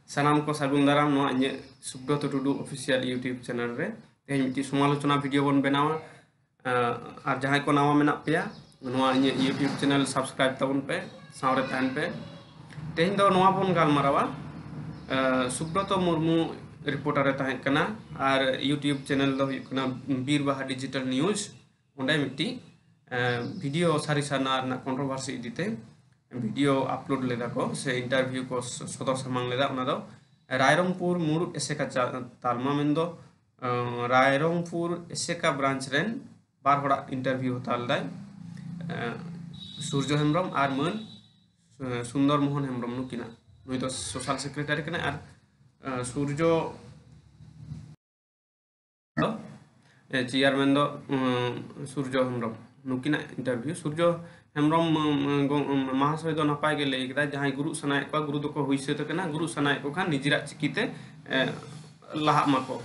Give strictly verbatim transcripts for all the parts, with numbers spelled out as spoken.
ᱥᱟᱱᱟᱢ ᱠᱚ ᱥᱟᱹᱜᱩᱱ ᱫᱟᱨᱟᱢ ᱱᱚᱣᱟ ᱤᱧᱟᱹᱜ ᱥᱩᱵᱨᱚᱛ ᱴᱩᱰᱩ ᱚᱯᱷᱤᱥᱤᱭᱟᱞ YouTube ᱪᱮᱱᱮᱞ ᱨᱮ᱾ ᱛᱮᱦᱮᱧ ᱢᱤᱫᱴᱤᱡ ᱥᱚᱢᱟᱞᱳᱪᱚᱱᱟ ᱵᱷᱤᱰᱤᱭᱳ ᱵᱚᱱ ᱵᱮᱱᱟᱣᱟ᱾ ᱟᱨ ᱡᱟᱦᱟᱸᱭ ᱠᱚ ᱱᱟᱣᱟ ᱢᱮᱱᱟᱜ ᱯᱮᱭᱟ, ᱱᱚᱣᱟ ᱤᱧᱟᱹᱜ YouTube ᱪᱮᱱᱮᱞ ᱥᱟᱵᱥᱠᱨᱟᱭᱤᱵ ᱛᱟᱵᱚᱱ ᱯᱮ, ᱥᱟᱶᱨᱮ ᱛᱟᱦᱮᱱ ᱯᱮ᱾ ᱛᱮᱦᱮᱧ ᱫᱚ ᱱᱚᱣᱟ ᱵᱚᱱ ᱜᱟᱞᱢᱟᱨᱟᱣᱟ, ᱥᱩᱵᱨᱚᱛᱚ ᱢᱩᱨᱢᱩ ᱨᱤᱯᱳᱨᱴᱟᱨ ᱮ ᱛᱟᱦᱮᱸ ᱠᱟᱱᱟ ᱟᱨ YouTube ᱪᱮᱱᱮᱞ ᱫᱚ ᱦᱩᱭᱩᱜ ᱠᱟᱱᱟ ᱵᱤᱨ ᱵᱟᱦᱟ ᱰᱤᱡᱤᱴᱟᱞ ᱱᱤᱭᱩᱡᱽ᱾ ᱚᱸᱰᱮ ᱢᱤᱫᱴᱤᱡ ᱵᱷᱤᱰᱤᱭᱳ ᱥᱟᱹᱨᱤ ᱥᱟᱨᱱᱟ ᱨᱮᱱᱟᱜ ᱠᱚᱱᱴᱨᱳᱵᱷᱟᱨᱥᱤ ᱤᱫᱤᱛᱮ ᱵᱷᱤᱰᱤᱭᱳ ᱟᱯᱞᱳᱰ ᱞᱮᱫᱟ ᱠᱚ, ᱥᱮ ᱤᱱᱴᱟᱨᱵᱷᱤᱭᱩ ᱠᱚ ᱥᱚᱫᱚᱨ ᱥᱟᱢᱟᱝ ᱞᱮᱫᱟ᱾ ᱚᱱᱟ ᱫᱚ ᱨᱟᱭᱨᱚᱝᱯᱩᱨ ᱢᱩᱲᱩᱫ ᱮᱥᱮᱠᱟ ᱪᱟ-, ᱛᱟᱞᱢᱟ, ᱢᱮᱱᱫᱚ ᱨᱟᱭᱨᱚᱝᱯᱩᱨ ᱮᱥᱮᱠᱟ ᱵᱨᱟᱧᱪ ᱨᱮᱱ ᱵᱟᱨ ᱦᱚᱲᱟᱜ ᱤᱱᱴᱟᱨᱵᱷᱤᱭᱩ ᱦᱟᱛᱟᱣ ᱞᱮᱫᱟᱭ᱾ ᱥᱩᱨᱡᱚ ᱦᱮᱢᱵᱨᱚᱢ ᱟᱨ ᱢᱟᱹᱱ ᱥᱩᱱᱫᱚᱨ ᱢᱳᱦᱚᱱ ᱦᱮᱢᱵᱨᱚᱢ ᱱᱩᱠᱤᱱᱟᱜ᱾ ᱱᱩᱭ ᱫᱚ ᱥᱳᱥᱟᱞ ᱥᱮᱠᱨᱮᱴᱟᱨᱤ ᱠᱟᱱᱟᱭ᱾ ᱟᱨ ᱥᱩᱨᱡᱚ ᱫᱚ ᱪᱮᱭᱟᱨᱢᱮᱱ ᱫᱚ ᱥᱩᱨᱡᱚ ᱦᱮᱢᱵᱨᱚᱢ᱾ ᱱᱩᱠᱤᱱᱟᱜ ᱤᱱᱴᱟᱨᱵᱷᱤᱭᱩ ᱥᱩᱨᱡᱚ ᱦᱮᱢᱵᱨᱚᱢ ᱢᱟᱦᱟᱥᱚᱭ ᱫᱚ ᱱᱟᱯᱟᱭ ᱜᱮ ᱞᱟᱹᱭ ᱠᱮᱫᱟ, ᱡᱟᱦᱟᱸᱭ ᱜᱩᱨᱩᱜ ᱥᱟᱱᱟᱭᱮᱫ ᱠᱚᱣᱟ ᱜᱩᱨᱩ ᱫᱚᱠᱚ ᱦᱩᱭ ᱥᱟᱹᱛ ᱟᱠᱟᱱᱟ, ᱜᱩᱨᱩᱜ ᱥᱟᱱᱟᱭᱮᱫ ᱠᱚ ᱠᱷᱟᱱ ᱱᱤᱡᱮᱨᱟᱜ ᱪᱤᱠᱤᱛᱮ ᱞᱟᱦᱟᱜ ᱢᱟᱠᱚ,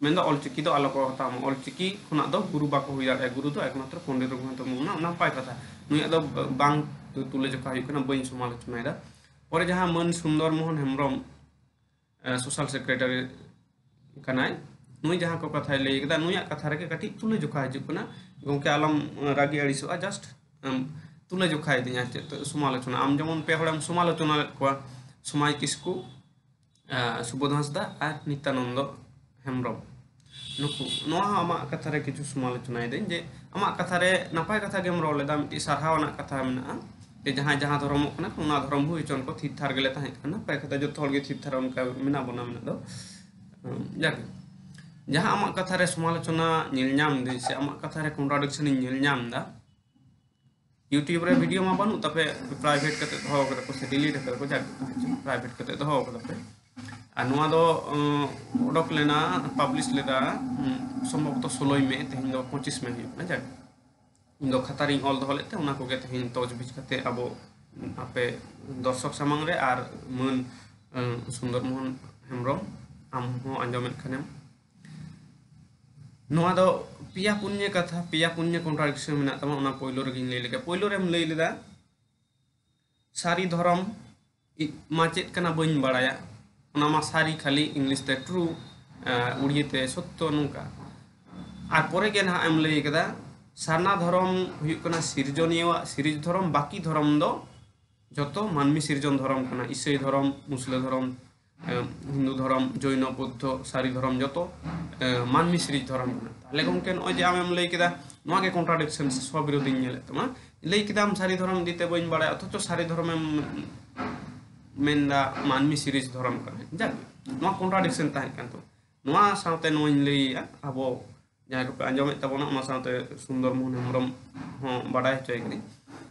ᱢᱮᱱᱫᱚ ᱚᱞᱪᱤᱠᱤ ᱫᱚ ᱟᱞᱚ ᱠᱚ ᱦᱟᱛᱟᱣ ᱢᱟ᱾ ᱚᱞᱪᱤᱠᱤ ᱠᱷᱚᱱᱟᱜ ᱫᱚ ᱜᱩᱨᱩ ᱵᱟᱠᱚ ᱦᱩᱭ ᱫᱟᱲᱮᱭᱟᱜᱼᱟ, ᱜᱩᱨᱩ ᱫᱚ ᱮᱠᱢᱟᱛᱨᱚ ᱯᱚᱱᱰᱤᱛ ᱨᱚᱜᱷᱩᱱᱟᱛᱷ ᱢᱩᱨᱢᱩ᱾ ᱚᱱᱟ ᱱᱟᱯᱟᱭ ᱠᱟᱛᱷᱟ, ᱱᱩᱭᱟᱜ ᱫᱚ ᱵᱟᱝ ᱛᱩᱞᱟᱹᱡᱚᱠᱷᱟ ᱦᱩᱭᱩᱜ ᱠᱟᱱᱟ, ᱵᱟᱹᱧ ᱥᱚᱢᱟᱞᱳᱪᱚᱱᱟᱭᱮᱫᱟ᱾ ᱯᱚᱨᱮ ᱡᱟᱦᱟᱸ ᱢᱟᱹᱱ ᱥᱩᱱᱫᱚᱨ ᱢᱳᱦᱚᱱ ᱦᱮᱢᱵᱨᱚᱢ ᱥᱳᱥᱟᱞ ᱥᱮᱠᱨᱮᱴᱟᱨᱤ ᱠᱟᱱᱟᱭ, ᱱᱩᱭ ᱡᱟᱦᱟᱸ ᱠᱚ ᱠᱟᱛᱷᱟᱭ ᱞᱟᱹᱭ ᱠᱮᱫᱟ, ᱱᱩᱭᱟᱜ ᱠᱟᱛᱷᱟ ᱨᱮᱜᱮ ᱠᱟᱹᱴᱤᱡ ᱛᱩᱞᱟᱹᱡᱚᱠᱷᱟ ᱦᱤᱡᱩᱜ ᱠᱟᱱᱟ᱾ ᱜᱚᱢᱠᱮ ᱟᱞᱚᱢ ᱨᱟᱹᱜᱤ ᱟᱹᱲᱤᱥᱚᱜᱼᱟ, ᱡᱟᱥᱴ ᱛᱩᱞᱟᱹᱡᱚᱠᱷᱟᱭᱮᱫᱤᱧᱟ ᱪᱮᱫ ᱥᱚᱢᱟᱞᱳᱪᱚᱱᱟ᱾ ᱟᱢ ᱡᱮᱢᱚᱱ ᱯᱮ ᱦᱚᱲᱮᱢ ᱥᱚᱢᱟᱞᱳᱪᱚᱱᱟ ᱞᱮᱫ ᱠᱚᱣᱟ, ᱥᱚᱢᱟᱭ ᱠᱤᱥᱠᱩ, ᱥᱩᱵᱳᱫᱷ ᱦᱟᱸᱥᱫᱟ ᱟᱨ ᱱᱤᱛᱟᱱᱚᱱᱫᱚ ᱦᱮᱢᱵᱨᱚᱢ, ᱱᱩᱠᱩ᱾ ᱱᱚᱣᱟ ᱦᱚᱸ ᱟᱢᱟᱜ ᱠᱟᱛᱷᱟ ᱨᱮ ᱠᱤᱪᱷᱩ ᱥᱚᱢᱟᱞᱳᱪᱚᱱᱟᱭᱮᱫᱟᱹᱧ ᱡᱮ ᱟᱢᱟᱜ ᱠᱟᱛᱷᱟ ᱨᱮ ᱱᱟᱯᱟᱭ ᱠᱟᱛᱷᱟ ᱜᱮᱢ ᱨᱚᱲ ᱞᱮᱫᱟ, ᱢᱤᱫᱴᱤᱡ ᱥᱟᱨᱦᱟᱣ ᱟᱱᱟᱜ ᱠᱟᱛᱷᱟ ᱢᱮᱱᱟᱜᱼᱟ ᱡᱮ ᱡᱟᱦᱟᱸᱭ ᱡᱟᱦᱟᱸ ᱫᱷᱚᱨᱚᱢᱚᱜ ᱠᱟᱱᱟ ᱠᱚ, ᱚᱱᱟ ᱫᱷᱚᱨᱚᱢ ᱦᱩᱭ ᱦᱚᱪᱚᱱ ᱠᱚ, ᱛᱷᱤᱨ ᱛᱷᱟᱨ ᱜᱮᱞᱮ ᱛᱟᱦᱮᱸ ᱠᱟᱱᱟ, ᱱᱟᱯᱟᱭ ᱠᱟᱛᱷᱟ, ᱡᱚᱛᱚ ᱦᱚᱲ ᱜᱮ ᱛᱷᱤᱨ ᱛᱷᱟᱨ ᱚᱱᱠᱟ ᱢᱮᱱᱟᱜ ᱵᱚᱱᱟ, ᱢᱮᱱᱟᱜ ᱫᱚ᱾ ᱡᱟᱠ, ᱡᱟᱦᱟᱸ ᱟᱢᱟᱜ ᱠᱟᱛᱷᱟ ᱨᱮ ᱥᱚᱢᱟᱞᱳᱪᱚᱱᱟ ᱧᱮᱞ ᱧᱟᱢ ᱫᱟᱹᱧ ᱥᱮ ᱟᱢᱟᱜ ᱠᱟᱛᱷᱟ ᱨᱮ ᱠᱚᱱᱴᱨᱟᱰᱤᱠᱥᱚᱱ ᱤᱧ ᱧᱮᱞ ᱧᱟᱢ ᱮᱫᱟ, YouTube ᱨᱮ ᱵᱷᱤᱰᱤᱭᱳ ᱢᱟ ᱵᱟᱹᱱᱩᱜ ᱛᱟᱯᱮ, ᱯᱨᱟᱭᱵᱷᱮᱴ ᱠᱟᱛᱮ ᱫᱚᱦᱚ ᱠᱟᱫᱟ ᱠᱚ ᱥᱮ ᱰᱤᱞᱤᱴ ᱠᱟᱫᱟ ᱠᱚ, ᱡᱟᱠ, ᱯᱨᱟᱭᱵᱷᱮᱴ ᱠᱟᱛᱮ ᱫᱚᱦᱚ ᱠᱟᱫᱟ ᱯᱮ᱾ ᱟᱨ ᱱᱚᱣᱟ ᱫᱚ ᱚᱰᱚᱠ ᱞᱮᱱᱟ, ᱯᱟᱵᱽᱞᱤᱥ ᱞᱮᱫᱟ ᱥᱚᱢᱵᱷᱚᱵᱚᱛᱚ ᱥᱳᱞᱳᱭ ᱢᱮ, ᱛᱮᱦᱮᱧ ᱫᱚ ᱯᱚᱸᱪᱤᱥ ᱢᱮ ᱦᱩᱭᱩᱜ ᱠᱟᱱᱟ᱾ ᱡᱟᱠ, ᱤᱧ ᱫᱚ ᱠᱷᱟᱛᱟ ᱨᱤᱧ ᱚᱞ ᱫᱚᱦᱚ ᱞᱮᱫ ᱛᱮ ᱚᱱᱟ ᱠᱚᱜᱮ ᱛᱮᱦᱮᱧ ᱛᱚᱡᱽᱵᱤᱡᱽ ᱠᱟᱛᱮ ᱟᱵᱚ ᱟᱯᱮ ᱫᱚᱨᱥᱚᱠ ᱥᱟᱢᱟᱝ ᱨᱮ ᱟᱨ ᱢᱟᱹᱱ ᱥᱩᱱᱫᱚᱨ ᱢᱳᱦᱚᱱ ᱦᱮᱢᱵᱨᱚᱢ, ᱟᱢ ᱦᱚᱸ ᱟᱸᱡᱚᱢᱮᱫ ᱠᱷᱟᱱᱮᱢ, ᱱᱚᱣᱟ ᱫᱚ ᱯᱮᱭᱟ ᱯᱩᱱᱭᱟᱹ ᱠᱟᱛᱷᱟ, ᱯᱮᱭᱟ ᱯᱩᱱᱭᱟᱹ ᱠᱚᱱᱴᱨᱟᱰᱤᱠᱥᱚᱱ ᱢᱮᱱᱟᱜ ᱛᱟᱢᱟ᱾ ᱚᱱᱟ ᱯᱳᱭᱞᱳ ᱨᱮᱜᱮᱧ ᱞᱟᱹᱭ ᱞᱮᱜᱮ᱾ ᱯᱳᱭᱞᱳ ᱨᱮᱢ ᱞᱟᱹᱭ ᱞᱮᱫᱟ, ᱥᱟᱹᱨᱤ ᱫᱷᱚᱨᱚᱢ ᱢᱟ ᱪᱮᱫ ᱠᱟᱱᱟ ᱵᱟᱹᱧ ᱵᱟᱲᱟᱭᱟ, ᱚᱱᱟ ᱢᱟ ᱥᱟᱹᱨᱤ ᱠᱷᱟᱹᱞᱤ, ᱤᱝᱞᱤᱥ ᱛᱮ ᱴᱨᱩ, ᱩᱲᱤᱭᱟᱹ ᱛᱮ ᱥᱚᱛᱛᱚ, ᱱᱚᱝᱠᱟ᱾ ᱟᱨ ᱯᱚᱨᱮ ᱜᱮ ᱱᱟᱦᱟᱜ ᱮᱢ ᱞᱟᱹᱭ ᱠᱟᱫᱟ, ᱥᱟᱨᱱᱟ ᱫᱷᱚᱨᱚᱢ ᱦᱩᱭᱩᱜ ᱠᱟᱱᱟ ᱥᱤᱨᱡᱚᱱᱤᱭᱟᱹᱣᱟᱜ ᱥᱤᱨᱤᱡᱽ ᱫᱷᱚᱨᱚᱢ, ᱵᱟᱹᱠᱤ ᱫᱷᱚᱨᱚᱢ ᱫᱚ ᱡᱚᱛᱚ ᱢᱟᱹᱱᱢᱤ ᱥᱤᱨᱡᱚᱱ ᱫᱷᱚᱨᱚᱢ ᱠᱟᱱᱟ᱾ ᱤᱥᱟᱹᱭ ᱫᱷᱚᱨᱚᱢ, ᱢᱩᱥᱞᱟᱹ ᱫᱷᱚᱨᱚᱢ, ᱮ, ᱦᱤᱱᱫᱩ ᱫᱷᱚᱨᱚᱢ, ᱡᱚᱭᱱᱚ, ᱵᱩᱫᱽᱫᱷᱚ, ᱥᱟᱹᱨᱤ ᱫᱷᱚᱨᱚᱢ ᱡᱚᱛᱚ, ᱮ, ᱢᱟᱹᱱᱢᱤ ᱥᱤᱨᱤᱡᱽ ᱫᱷᱚᱨᱚᱢ ᱠᱟᱱᱟ᱾ ᱛᱟᱦᱞᱮ ᱜᱚᱢᱠᱮ, ᱱᱚᱜᱼᱚᱭ ᱡᱮ ᱟᱢᱮᱢ ᱞᱟᱹᱭ ᱠᱮᱫᱟ, ᱱᱚᱣᱟ ᱜᱮ ᱠᱚᱱᱴᱨᱟᱰᱤᱠᱥᱚᱱ ᱥᱮ ᱥᱚᱵᱤᱨᱳᱫᱷᱤᱧ ᱧᱮᱞᱮᱫ ᱛᱟᱢᱟ᱾ ᱞᱟᱹᱭ ᱠᱮᱫᱟᱢ ᱥᱟᱹᱨᱤ ᱫᱷᱚᱨᱚᱢ ᱤᱫᱤ ᱛᱮ ᱵᱟᱹᱧ ᱵᱟᱲᱟᱭᱟ, ᱚᱛᱷᱚᱪᱚ ᱥᱟᱹᱨᱤ ᱫᱷᱚᱨᱚᱢᱮᱢ ᱢᱮᱱᱫᱟ ᱢᱟᱹᱱᱢᱤ ᱥᱤᱨᱤᱡᱽ ᱫᱷᱚᱨᱚᱢ ᱠᱟᱱᱟ᱾ ᱡᱟᱠ, ᱱᱚᱣᱟ ᱠᱚᱱᱴᱨᱟᱰᱤᱠᱥᱚᱱ ᱛᱟᱦᱮᱸ ᱠᱟᱱ ᱛᱟᱢᱟ᱾ ᱱᱚᱣᱟ ᱥᱟᱶᱛᱮ ᱱᱚᱣᱟᱧ ᱞᱟᱹᱭᱮᱜᱼᱟ, ᱟᱵᱚ ᱡᱟᱦᱟᱸᱭ ᱠᱚᱯᱮ ᱟᱸᱡᱚᱢᱮᱫ ᱛᱟᱵᱚᱱᱟ, ᱚᱱᱟ ᱥᱟᱶᱛᱮ ᱥᱩᱱᱫᱚᱨ ᱢᱳᱦᱚᱱ ᱦᱮᱢᱵᱨᱚᱢ ᱦᱚᱸ ᱵᱟᱰᱟᱭ ᱦᱚᱪᱚᱭ ᱠᱟᱹᱱᱟᱹᱧ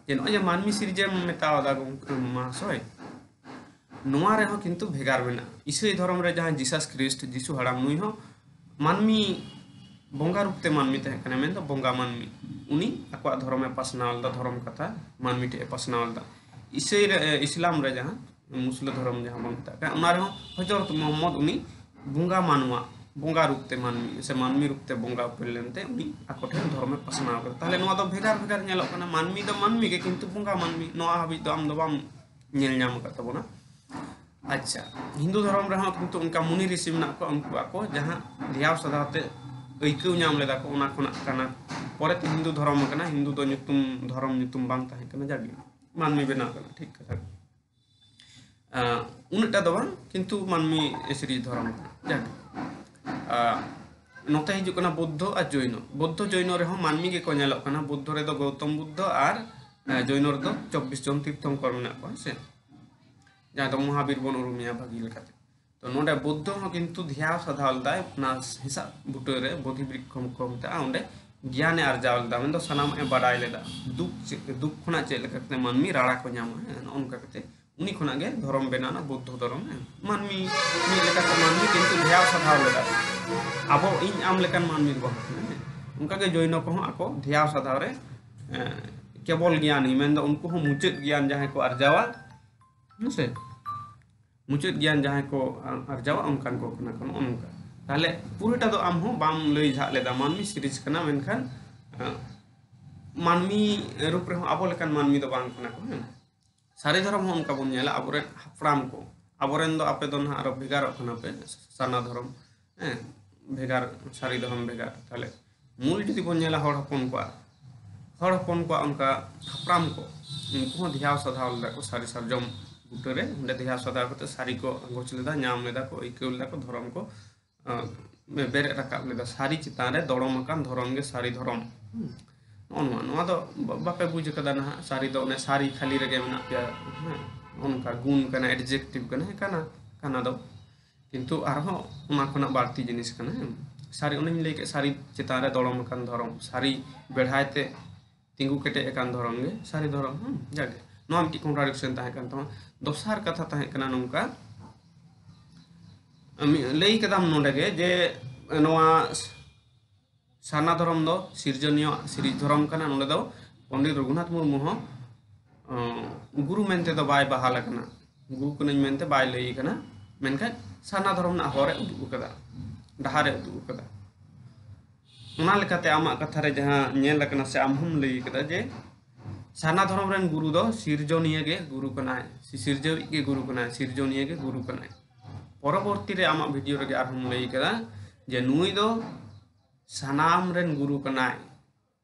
ᱡᱮ ᱱᱚᱜᱼᱚᱭ ᱡᱮ ᱢᱟᱹᱱᱢᱤ ᱥᱤᱨᱡᱟᱹᱣ ᱢᱮᱛᱟᱣᱟᱫᱟ ᱜᱚᱢᱠᱮ ᱢᱟᱦᱟᱥᱚᱭ, ᱱᱚᱣᱟ ᱨᱮᱦᱚᱸ ᱠᱤᱱᱛᱩ ᱵᱷᱮᱜᱟᱨ ᱢᱮᱱᱟᱜᱼᱟ᱾ ᱤᱥᱟᱹᱭ ᱫᱷᱚᱨᱚᱢ ᱨᱮ ᱡᱟᱦᱟᱸᱭ ᱡᱤᱥᱟᱥ ᱠᱷᱨᱤᱥᱴ, ᱡᱤᱥᱩ ᱦᱟᱲᱟᱢ, ᱱᱩᱭ ᱦᱚᱸ ᱢᱟᱹᱱᱢᱤ ᱵᱚᱸᱜᱟ ᱨᱩᱯ ᱛᱮ ᱢᱟᱹᱱᱢᱤ ᱛᱟᱦᱮᱸ ᱠᱟᱱᱟ, ᱢᱮᱱᱫᱚ ᱵᱚᱸᱜᱟ ᱢᱟᱹᱱᱢᱤ᱾ ᱩᱱᱤ ᱟᱠᱚᱣᱟᱜ ᱫᱷᱚᱨᱚᱢᱮ ᱯᱟᱥᱱᱟᱣ ᱞᱮᱫᱟ, ᱫᱷᱚᱨᱚᱢ ᱠᱟᱛᱷᱟ ᱢᱟᱹᱱᱢᱤ ᱴᱷᱮᱱ ᱮ ᱯᱟᱥᱱᱟᱣ ᱞᱮᱫᱟ᱾ ᱤᱥᱟᱹᱭ ᱨᱮ, ᱮ, ᱤᱥᱞᱟᱢ ᱨᱮ ᱡᱟᱦᱟᱸ ᱢᱩᱥᱞᱟᱹ ᱫᱷᱚᱨᱚᱢ ᱡᱟᱦᱟᱸ ᱵᱚᱱ ᱢᱮᱛᱟᱜ ᱠᱟᱱᱟ, ᱚᱱᱟ ᱨᱮᱦᱚᱸ ᱦᱚᱡᱨᱚᱛ ᱢᱩᱦᱟᱢᱢᱚᱫ ᱩᱱᱤ ᱵᱚᱸᱜᱟ ᱢᱟᱱᱣᱟ, ᱵᱚᱸᱜᱟ ᱨᱩᱯ ᱛᱮ ᱢᱟᱹᱱᱢᱤ ᱥᱮ ᱢᱟᱹᱱᱢᱤ ᱨᱩᱯ ᱛᱮ ᱵᱚᱸᱜᱟ ᱩᱯᱮᱞ ᱞᱮᱱᱛᱮ ᱩᱱᱤ ᱟᱠᱚ ᱴᱷᱮᱱ ᱫᱷᱚᱨᱚᱢᱮ ᱯᱟᱥᱱᱟᱣ ᱠᱮᱫᱟ᱾ ᱛᱟᱦᱞᱮ ᱱᱚᱣᱟ ᱫᱚ ᱵᱷᱮᱜᱟᱨ ᱵᱷᱮᱜᱟᱨ ᱧᱮᱞᱚᱜ ᱠᱟᱱᱟ᱾ ᱢᱟᱹᱱᱢᱤ ᱫᱚ ᱢᱟᱹᱱᱢᱤ ᱜᱮ, ᱠᱤᱱᱛᱩ ᱵᱚᱸᱜᱟ ᱢᱟᱹᱱᱢᱤ, ᱱᱚᱣᱟ ᱦᱟᱹᱵᱤᱡ ᱫᱚ ᱟᱢ ᱫᱚ ᱵᱟᱢ ᱧᱮᱞ ᱧᱟᱢ ᱟᱠᱟᱫ ᱛᱟᱵᱚᱱᱟ᱾ ᱟᱪᱪᱷᱟ, ᱦᱤᱱᱫᱩ ᱫᱷᱚᱨᱚᱢ ᱨᱮᱦᱚᱸ ᱠᱤᱱᱛᱩ ᱚᱱᱠᱟ ᱢᱩᱱᱤ ᱨᱤᱥᱤ ᱢᱮᱱᱟᱜ ᱠᱚᱣᱟ, ᱩᱱᱠᱩ ᱟᱠᱚ ᱡᱟᱦᱟᱸ ᱫᱷᱮᱭᱟᱣ ᱥᱟᱫᱷᱟᱣ ᱛᱮ ᱟᱹᱭᱠᱟᱹᱣ ᱧᱟᱢ ᱞᱮᱫᱟ ᱠᱚ, ᱚᱱᱟ ᱠᱷᱚᱱᱟᱜ ᱠᱟᱱᱟ᱾ ᱯᱚᱨᱮᱛᱮ ᱦᱤᱱᱫᱩ ᱫᱷᱚᱨᱚᱢ ᱟᱠᱟᱱᱟ, ᱦᱤᱱᱫᱩ ᱫᱚ ᱧᱩᱛᱩᱢ, ᱫᱷᱚᱨᱚᱢ ᱧᱩᱛᱩᱢ ᱵᱟᱝ ᱛᱟᱦᱮᱸ ᱠᱟᱱᱟ, ᱡᱟᱜᱮ ᱢᱟᱹᱱᱢᱤ ᱵᱮᱱᱟᱣ ᱠᱟᱱᱟ, ᱴᱷᱤᱠ ᱠᱟᱛᱷᱟ ᱜᱮ᱾ ᱟᱸ, ᱩᱱᱟᱹᱜᱴᱟ ᱫᱚ ᱵᱟᱝ, ᱠᱤᱱᱛᱩ ᱢᱟᱹᱱᱢᱤ ᱥᱤᱨᱤᱡᱽ ᱫᱷᱚᱨᱚᱢ ᱠᱟᱱᱟ᱾ ᱡᱟᱠ, ᱟᱸ, ᱱᱚᱛᱮ ᱦᱤᱡᱩᱜ ᱠᱟᱱᱟ ᱵᱳᱫᱽᱫᱷᱚ ᱟᱨ ᱡᱚᱭᱱᱚ᱾ ᱵᱳᱫᱽᱫᱷᱚ ᱡᱚᱭᱱᱚ ᱨᱮᱦᱚᱸ ᱢᱟᱹᱱᱢᱤ ᱜᱮᱠᱚ ᱧᱮᱞᱚᱜ ᱠᱟᱱᱟ᱾ ᱵᱳᱫᱽᱫᱷᱚ ᱨᱮᱫᱚ ᱜᱳᱛᱚᱢ ᱵᱩᱫᱽᱫᱷᱚ ᱟᱨ, ᱟᱸ, ᱡᱚᱭᱱᱚ ᱨᱮᱫᱚ ᱪᱚᱵᱵᱤᱥ ᱡᱚᱱ ᱛᱤᱨᱛᱷᱚᱝᱠᱚᱨ ᱢᱮᱱᱟᱜ ᱠᱚᱣᱟ, ᱦᱮᱸ ᱥᱮ? ᱡᱟᱦᱟᱸ ᱫᱚ ᱢᱚᱦᱟᱵᱤᱨ ᱵᱚᱱ ᱩᱨᱩᱢᱮᱭᱟ ᱵᱷᱟᱹᱜᱤ ᱞᱮᱠᱟᱛᱮ᱾ ᱛᱚ ᱱᱚᱰᱮ ᱵᱳᱫᱽᱫᱷᱚ ᱦᱚᱸ ᱠᱤᱱᱛᱩ ᱫᱷᱮᱭᱟᱣ ᱥᱟᱫᱷᱟᱣ ᱞᱮᱫᱟᱭ ᱚᱱᱟ ᱦᱮᱸᱥᱟᱜ ᱵᱩᱴᱟᱹ ᱨᱮ, ᱵᱳᱫᱷᱤ ᱵᱨᱤᱠᱠᱷᱚ ᱠᱚ ᱢᱮᱛᱟᱜᱼᱟ, ᱚᱸᱰᱮ ᱜᱮᱭᱟᱱᱮ ᱟᱨᱡᱟᱣ ᱞᱮᱫᱟ, ᱢᱮᱱᱫᱚ ᱥᱟᱱᱟᱢᱟᱜ ᱮ ᱵᱟᱰᱟᱭ ᱞᱮᱫᱟ᱾ ᱫᱩᱠ ᱪᱮᱫ, ᱫᱩᱠ ᱠᱷᱚᱱᱟᱜ ᱪᱮᱫ ᱞᱮᱠᱟ ᱠᱟᱛᱮ ᱢᱟᱹᱱᱢᱤ ᱨᱟᱲᱟ ᱠᱚ ᱧᱟᱢᱟ, ᱦᱮᱸ, ᱱᱚᱜᱼᱚ ᱱᱚᱝᱠᱟ ᱠᱟᱛᱮ ᱩᱱᱤ ᱠᱷᱚᱱᱟᱜ ᱜᱮ ᱫᱷᱚᱨᱚᱢ ᱵᱮᱱᱟᱣ ᱮᱱᱟ, ᱵᱳᱫᱽᱫᱷᱚ ᱫᱷᱚᱨᱚᱢ᱾ ᱦᱮᱸ, ᱢᱟᱹᱱᱢᱤ ᱢᱤᱫ ᱞᱮᱠᱟᱛᱮ ᱢᱟᱹᱱᱢᱤ ᱠᱤᱱᱛᱩ ᱫᱷᱮᱭᱟᱣ ᱥᱟᱫᱷᱟᱣ ᱞᱮᱫᱟ᱾ ᱟᱵᱚ, ᱤᱧ ᱟᱢ ᱞᱮᱠᱟᱱ ᱢᱟᱹᱱᱢᱤ ᱫᱚ ᱵᱟᱝ ᱠᱟᱱᱟ, ᱦᱮᱸ᱾ ᱚᱱᱠᱟᱜᱮ ᱡᱚᱭᱱᱚ ᱠᱚᱦᱚᱸ ᱟᱠᱚ ᱫᱷᱮᱭᱟᱣ ᱥᱟᱫᱷᱟᱣ ᱨᱮ, ᱮᱸ, ᱠᱮᱵᱚᱞ ᱜᱮᱭᱟᱱᱤ, ᱢᱮᱱᱫᱚ ᱩᱱᱠᱩ ᱦᱚᱸ ᱢᱩᱪᱟᱹᱫ ᱜᱮᱭᱟᱱ ᱡᱟᱦᱟᱸᱭ ᱠᱚ ᱟᱨᱡᱟᱣᱟ, ᱦᱮᱸ ᱥᱮ? ᱢᱩᱪᱟᱹᱫ ᱜᱮᱭᱟᱱ ᱡᱟᱦᱟᱸᱭ ᱠᱚ ᱟ-, ᱟᱨᱡᱟᱣᱟ, ᱚᱱᱠᱟᱱ ᱠᱚ ᱠᱟᱱᱟ ᱠᱚ, ᱱᱚᱜᱼᱚ ᱱᱚᱝᱠᱟ᱾ ᱛᱟᱦᱞᱮ ᱯᱩᱨᱟᱹᱴᱟ ᱫᱚ ᱟᱢ ᱦᱚᱸ ᱵᱟᱢ ᱞᱟᱹᱭ ᱡᱷᱟᱜ ᱞᱮᱫᱟ, ᱢᱟᱹᱱᱢᱤ ᱥᱤᱨᱤᱡᱽ ᱠᱟᱱᱟ, ᱢᱮᱱᱠᱷᱟᱱ, ᱟ, ᱢᱟᱹᱱᱢᱤ ᱨᱩᱯ ᱨᱮᱦᱚᱸ ᱟᱵᱚ ᱞᱮᱠᱟᱱ ᱢᱟᱹᱱᱢᱤ ᱫᱚ ᱵᱟᱝ ᱠᱟᱱᱟ ᱠᱚ, ᱦᱮᱸ᱾ ᱥᱟᱹᱨᱤ ᱫᱷᱚᱨᱚᱢ ᱦᱚᱸ ᱚᱱᱠᱟ ᱵᱚᱱ ᱧᱮᱞᱟ, ᱟᱵᱚᱨᱮᱱ ᱦᱟᱯᱲᱟᱢ ᱠᱚ, ᱟᱵᱚᱨᱮᱱ ᱫᱚ ᱟᱯᱮ ᱫᱚ ᱱᱟᱦᱟᱜ ᱟᱨᱚ ᱵᱷᱮᱜᱟᱨᱚᱜ ᱠᱟᱱᱟ ᱯᱮ, ᱥᱟᱨᱱᱟ ᱫᱷᱚᱨᱚᱢ, ᱦᱮᱸ, ᱵᱷᱮᱜᱟᱨ, ᱥᱟᱹᱨᱤ ᱫᱷᱚᱨᱚᱢ ᱵᱷᱮᱜᱟᱨ᱾ ᱛᱟᱦᱚᱞᱮ ᱢᱩᱞ ᱡᱩᱫᱤ ᱵᱚᱱ ᱧᱮᱞᱟ ᱦᱚᱲ ᱦᱚᱯᱚᱱ ᱠᱚᱣᱟᱜ, ᱦᱚᱲ ᱦᱚᱯᱚᱱ ᱠᱚᱣᱟᱜ ᱚᱱᱠᱟ ᱦᱟᱯᱲᱟᱢ ᱠᱚ, ᱩᱱᱠᱩ ᱦᱚᱸ ᱫᱷᱮᱭᱟᱣ ᱥᱟᱫᱷᱟᱣ ᱞᱮᱫᱟ ᱠᱚ ᱥᱟᱹᱨᱤ ᱥᱟᱨᱡᱚᱢ ᱵᱩᱴᱟᱹᱨᱮ, ᱚᱸᱰᱮ ᱫᱷᱮᱭᱟᱣ ᱥᱟᱫᱷᱟᱣ ᱠᱟᱛᱮ ᱥᱟᱹᱨᱤ ᱠᱚ ᱟᱸᱜᱚᱪ ᱞᱮᱫᱟ, ᱧᱟᱢ ᱞᱮᱫᱟ ᱠᱚ, ᱟᱹᱭᱠᱟᱹᱣ ᱞᱮᱫᱟ ᱠᱚ, ᱫᱷᱚᱨᱚᱢ ᱠᱚ ᱟᱸ, ᱵᱮᱨᱮᱫ ᱨᱟᱠᱟᱵ ᱞᱮᱫᱟ᱾ ᱥᱟᱹᱨᱤ ᱪᱮᱛᱟᱱ ᱨᱮ ᱫᱚᱲᱚᱢ ᱟᱠᱟᱱ ᱫᱷᱚᱨᱚᱢ ᱜᱮ ᱥᱟᱹᱨᱤ ᱫᱷᱚᱨᱚᱢ᱾ ᱦᱩᱸ᱾ ᱱᱚᱜᱼᱚ ᱱᱚᱣᱟ, ᱱᱚᱣᱟ ᱫᱚ ᱵᱟ-, ᱵᱟᱯᱮ ᱵᱩᱡᱽ ᱟᱠᱟᱫᱟ ᱱᱟᱦᱟᱜ᱾ ᱥᱟᱹᱨᱤ ᱫᱚ ᱚᱱᱮ ᱥᱟᱹᱨᱤ ᱠᱷᱟᱹᱞᱤ ᱨᱮᱜᱮ ᱢᱮᱱᱟᱜ ᱯᱮᱭᱟ᱾ ᱦᱮᱸ᱾ ᱚᱱᱠᱟ ᱜᱩᱱ ᱠᱟᱱᱟ, adjective ᱠᱟᱱᱟ, ᱦᱮᱸ, ᱠᱟᱱᱟ, ᱠᱟᱱᱟ ᱫᱚ᱾ ᱠᱤᱱᱛᱩ ᱟᱨᱦᱚᱸ ᱚᱱᱟ ᱠᱷᱚᱱᱟᱜ ᱵᱟᱹᱲᱛᱤ ᱡᱤᱱᱤᱥ ᱠᱟᱱᱟ, ᱦᱮᱸ᱾ ᱥᱟᱹᱨᱤ, ᱚᱱᱮᱧ ᱞᱟᱹᱭ ᱠᱮᱫ, ᱥᱟᱹᱨᱤ ᱪᱮᱛᱟᱱ ᱨᱮ ᱫᱚᱲᱚᱢ ᱟᱠᱟᱱ ᱫᱷᱚᱨᱚᱢ, ᱥᱟᱹᱨᱤ ᱵᱮᱲᱦᱟᱭ ᱛᱮ ᱛᱤᱸᱜᱩ ᱠᱮᱴᱮᱡ ᱟᱠᱟᱱ ᱫᱷᱚᱨᱚᱢ ᱜᱮ ᱥᱟᱹᱨᱤ ᱫᱷᱚᱨᱚᱢ᱾ ᱦᱩᱸ, ᱡᱟᱜᱮ ᱱᱚᱣᱟ ᱢᱤᱫᱴᱤᱡ contradiction ᱛᱟᱦᱮᱸ ᱠᱟᱱ ᱛᱟᱢᱟ᱾ ᱫᱚᱥᱟᱨ ᱠᱟᱛᱷᱟ ᱛᱟᱦᱮᱸ ᱠᱟᱱᱟ ᱱᱚᱝᱠᱟ, ᱢᱤ-, ᱞᱟᱹᱭ ᱠᱮᱫᱟᱢ ᱱᱚᱰᱮ ᱜᱮ ᱡᱮ ᱱᱚᱣᱟ ᱥᱟᱨᱱᱟ ᱫᱷᱚᱨᱚᱢ ᱫᱚ ᱥᱤᱨᱡᱚᱱᱤᱭᱟᱹᱣᱟᱜ ᱥᱤᱨᱤᱡ ᱫᱷᱚᱨᱚᱢ ᱠᱟᱱᱟ᱾ ᱱᱚᱰᱮ ᱫᱚ ᱯᱚᱱᱰᱤᱛ ᱨᱚᱜᱷᱩᱱᱟᱛᱷ ᱢᱩᱨᱢᱩ ᱦᱚᱸ, ᱚᱸ, ᱜᱩᱨᱩ ᱢᱮᱱᱛᱮ ᱫᱚ ᱵᱟᱭ ᱵᱟᱦᱟᱞ ᱟᱠᱟᱱᱟ, ᱜᱩᱨᱩ ᱠᱟᱹᱱᱟᱹᱧ ᱢᱮᱱᱛᱮ ᱵᱟᱭ ᱞᱟᱹᱭ ᱟᱠᱟᱱᱟ, ᱢᱮᱱᱠᱷᱟᱱ ᱥᱟᱨᱱᱟ ᱫᱷᱚᱨᱚᱢ ᱨᱮᱱᱟᱜ ᱦᱚᱨᱮ ᱩᱫᱩᱜ ᱟᱠᱟᱫᱟ, ᱰᱟᱦᱟᱨᱮ ᱩᱫᱩᱜ ᱟᱠᱟᱫᱟ᱾ ᱚᱱᱟ ᱞᱮᱠᱟᱛᱮ ᱟᱢᱟᱜ ᱠᱟᱛᱷᱟ ᱨᱮ ᱡᱟᱦᱟᱸ ᱧᱮᱞ ᱟᱠᱟᱱᱟ ᱥᱮ ᱟᱢ ᱦᱚᱸᱢ ᱞᱟᱹᱭ ᱟᱠᱟᱫᱟ ᱡᱮ ᱥᱟᱨᱱᱟ ᱫᱷᱚᱨᱚᱢ ᱨᱮᱱ ᱜᱩᱨᱩ ᱫᱚ ᱥᱤᱨᱡᱚᱱᱤᱭᱟᱹ ᱜᱮ ᱜᱩᱨᱩ ᱠᱟᱱᱟᱭ, ᱥᱤ-, ᱥᱤᱨᱡᱟᱹᱣᱤᱡ ᱜᱮ ᱜᱩᱨᱩ ᱠᱟᱱᱟᱭ, ᱥᱤᱨᱡᱚᱱᱤᱭᱟᱹ ᱜᱮ ᱜᱩᱨᱩ ᱠᱟᱱᱟᱭ᱾ ᱯᱚᱨᱚᱵᱚᱨᱛᱤ ᱨᱮ ᱟᱢᱟᱜ video ᱨᱮᱜᱮ ᱟᱨᱦᱚᱸᱢ ᱞᱟᱹᱭ ᱟᱠᱟᱫᱟ ᱡᱮ ᱱᱩᱭ ᱫᱚ ᱥᱟᱱᱟᱢ ᱨᱮᱱ ᱜᱩᱨᱩ ᱠᱟᱱᱟᱭ,